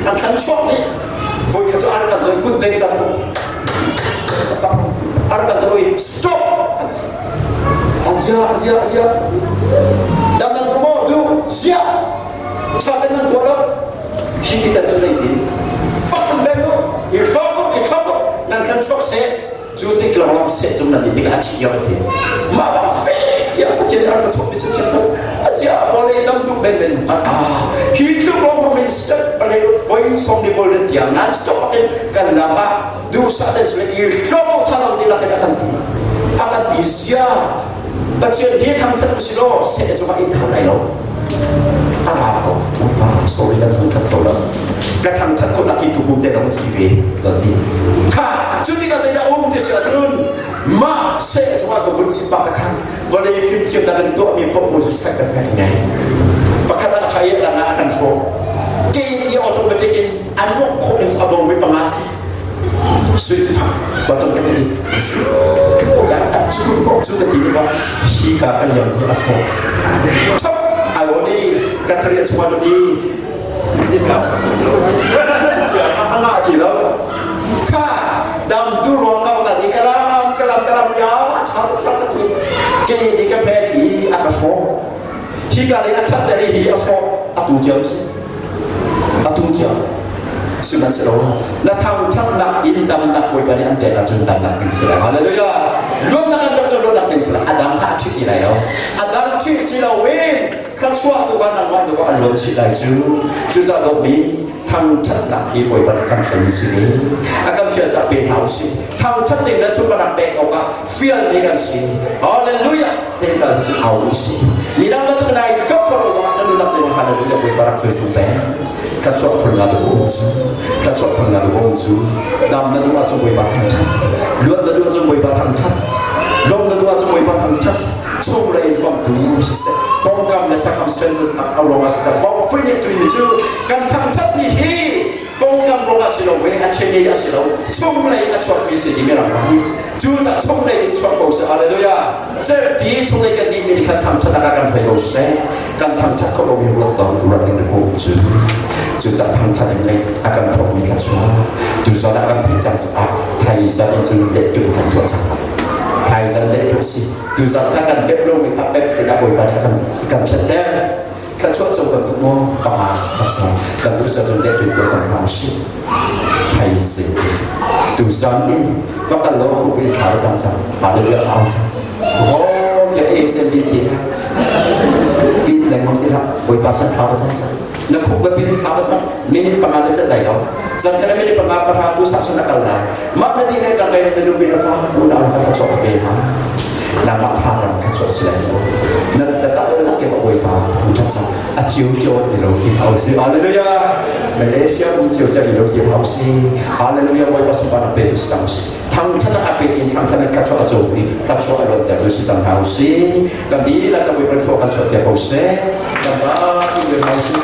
kan thlan chuak dih voi khat cu ar kan zoi kut beng cang ar kan zoi stop azia azia azia dam nan tu maw du zia tha ten nan tuah lo hi ti tan cu zei ti fak beng u i hlawk u i hlawk u nan thlan chuak seh cu tik lawnglawng sehzung nan ti tikah a thi ti mah bang fek tiah Pathian nih a rak ka chuahmi cu thiam a vawlei tam duh menmen hmanh ah hi tluk lawng in step palei voi sawm ni voi tiang non stop in kan lam ah duhsah ten suin i hlawk tha lo ti lakin a kan ti a kan ti sia Pathian hi thangthat u si law seh cungah in thang lai lo a ra ko Bawipa sorry kan thangthat kho lo ka thangthat khawhnak hi tukum te dong si ve ton hi kha cu tikah zeidah um ti si ahcun mah seh cungah ka vun i pak khan vawlei fimthiamnak kan tuahmi paoh cu sek ka fek ngai pakhat ah a ṭha i a dang ah a kan hrawh ke in i automatic in an mawh khawh ning cu a bo mi panga si sui button ka ti ka cu cu ka ti ba hi ka kan liam hi a hrawh chop ai oni ka thari a chuan ni a ngah ti lo kha dam tu ruang ka ka ni kalam kalam kalam ya tha tuk sak ka ti ke ni ka phet i a ka hrawh hi ka le a that der hi a hrawh atu tiang si atu tiang sihmanhsehlaw na thangthatnak in damnak Bawipa nih an pek ahcun damnak tling si lai hallelujah luatnak an pek cun luatnak tling si lai a dang kha a ṭhit ti lai lo a dang ṭhit si loin thluachuah tu kha nangmah tu kha an luan chih lai cu cucaah dawtmi thangthatnak hi Bawipa nih kan fialmi si ve a kan fial caah pe hna usih thangthat ding le sunparnak pek awkah fialmi kan si hallelujah te tal cu au usih midang bantuk nai hlok ko lo zongah na nunnak te hallelujah Bawipa rak cuai chung peng thluachuah phun nga duh um cu thluachuah phun nga duh um cu dam na duh ahcun Bawipa thangthat luat na duh ahcun Bawipa thangthat lawm na duh ahcun Bawipa thangthat chung le in pamtu siseh pongkam le circumstances a ruangah siseh pongfui nih tuimi cu kan thangthat ni hi. Kongkam ruang ah si lo we, a chene a si lo, chunglei a chuakmi si ti mirang pa nih. Cu cah chunglei in chuak ko seh. Hallelujah. Certi chunglei kan nih mi nih khan thangṭhat ah kan hrei ko seh. Kan thangṭhat kho lomi ruat dong ruat ding na um cu. Cucaah thangṭhat in lei a kan phawkmi thluachuah tuzan ah kan theih cang caah thaizan in cun lettu kan tuah cang lai. Thaizan lettu a si. Tuzan kha kan pep lomi kha pep tikah Bawipa nih a kan kan fletter. Thluachuah cung kan duh maw? Panga thluachuah kan duh sa cun lettu tuah cang hna usih. Thaizing tuzan in va kal lo khupi thla va cam cang. Hallelujah au cang. Ho ke e sen din ti hlah. Pin lengmang ti hlah. Bawipa san thla va cam cang. Na khuk va pin thla va cam. Minute panga na cat lai lo. Zan kana minute panga pahra tu sak sun a kal lai. Mah na ti le cang kai na nupi na fa nu na ka thla ka pe hna. Nangmah tha zang ka chuah si lai lo. Na ta ka nak ke Bawipa thang that cang. A cio cio ti lo ti hau si. Hallelujah. Malaysia um cio cio ti lo ti hau si. Hallelujah Bawipa sunpa na pe tu si cang si. Thangthat a pe in thangthat na thluachuah a co i thluachuah a luanter tu si cang hna usih. Kan dihlak cang Bawipa thluak kan chuah piak ko seh. Kan zapi dir hna usih.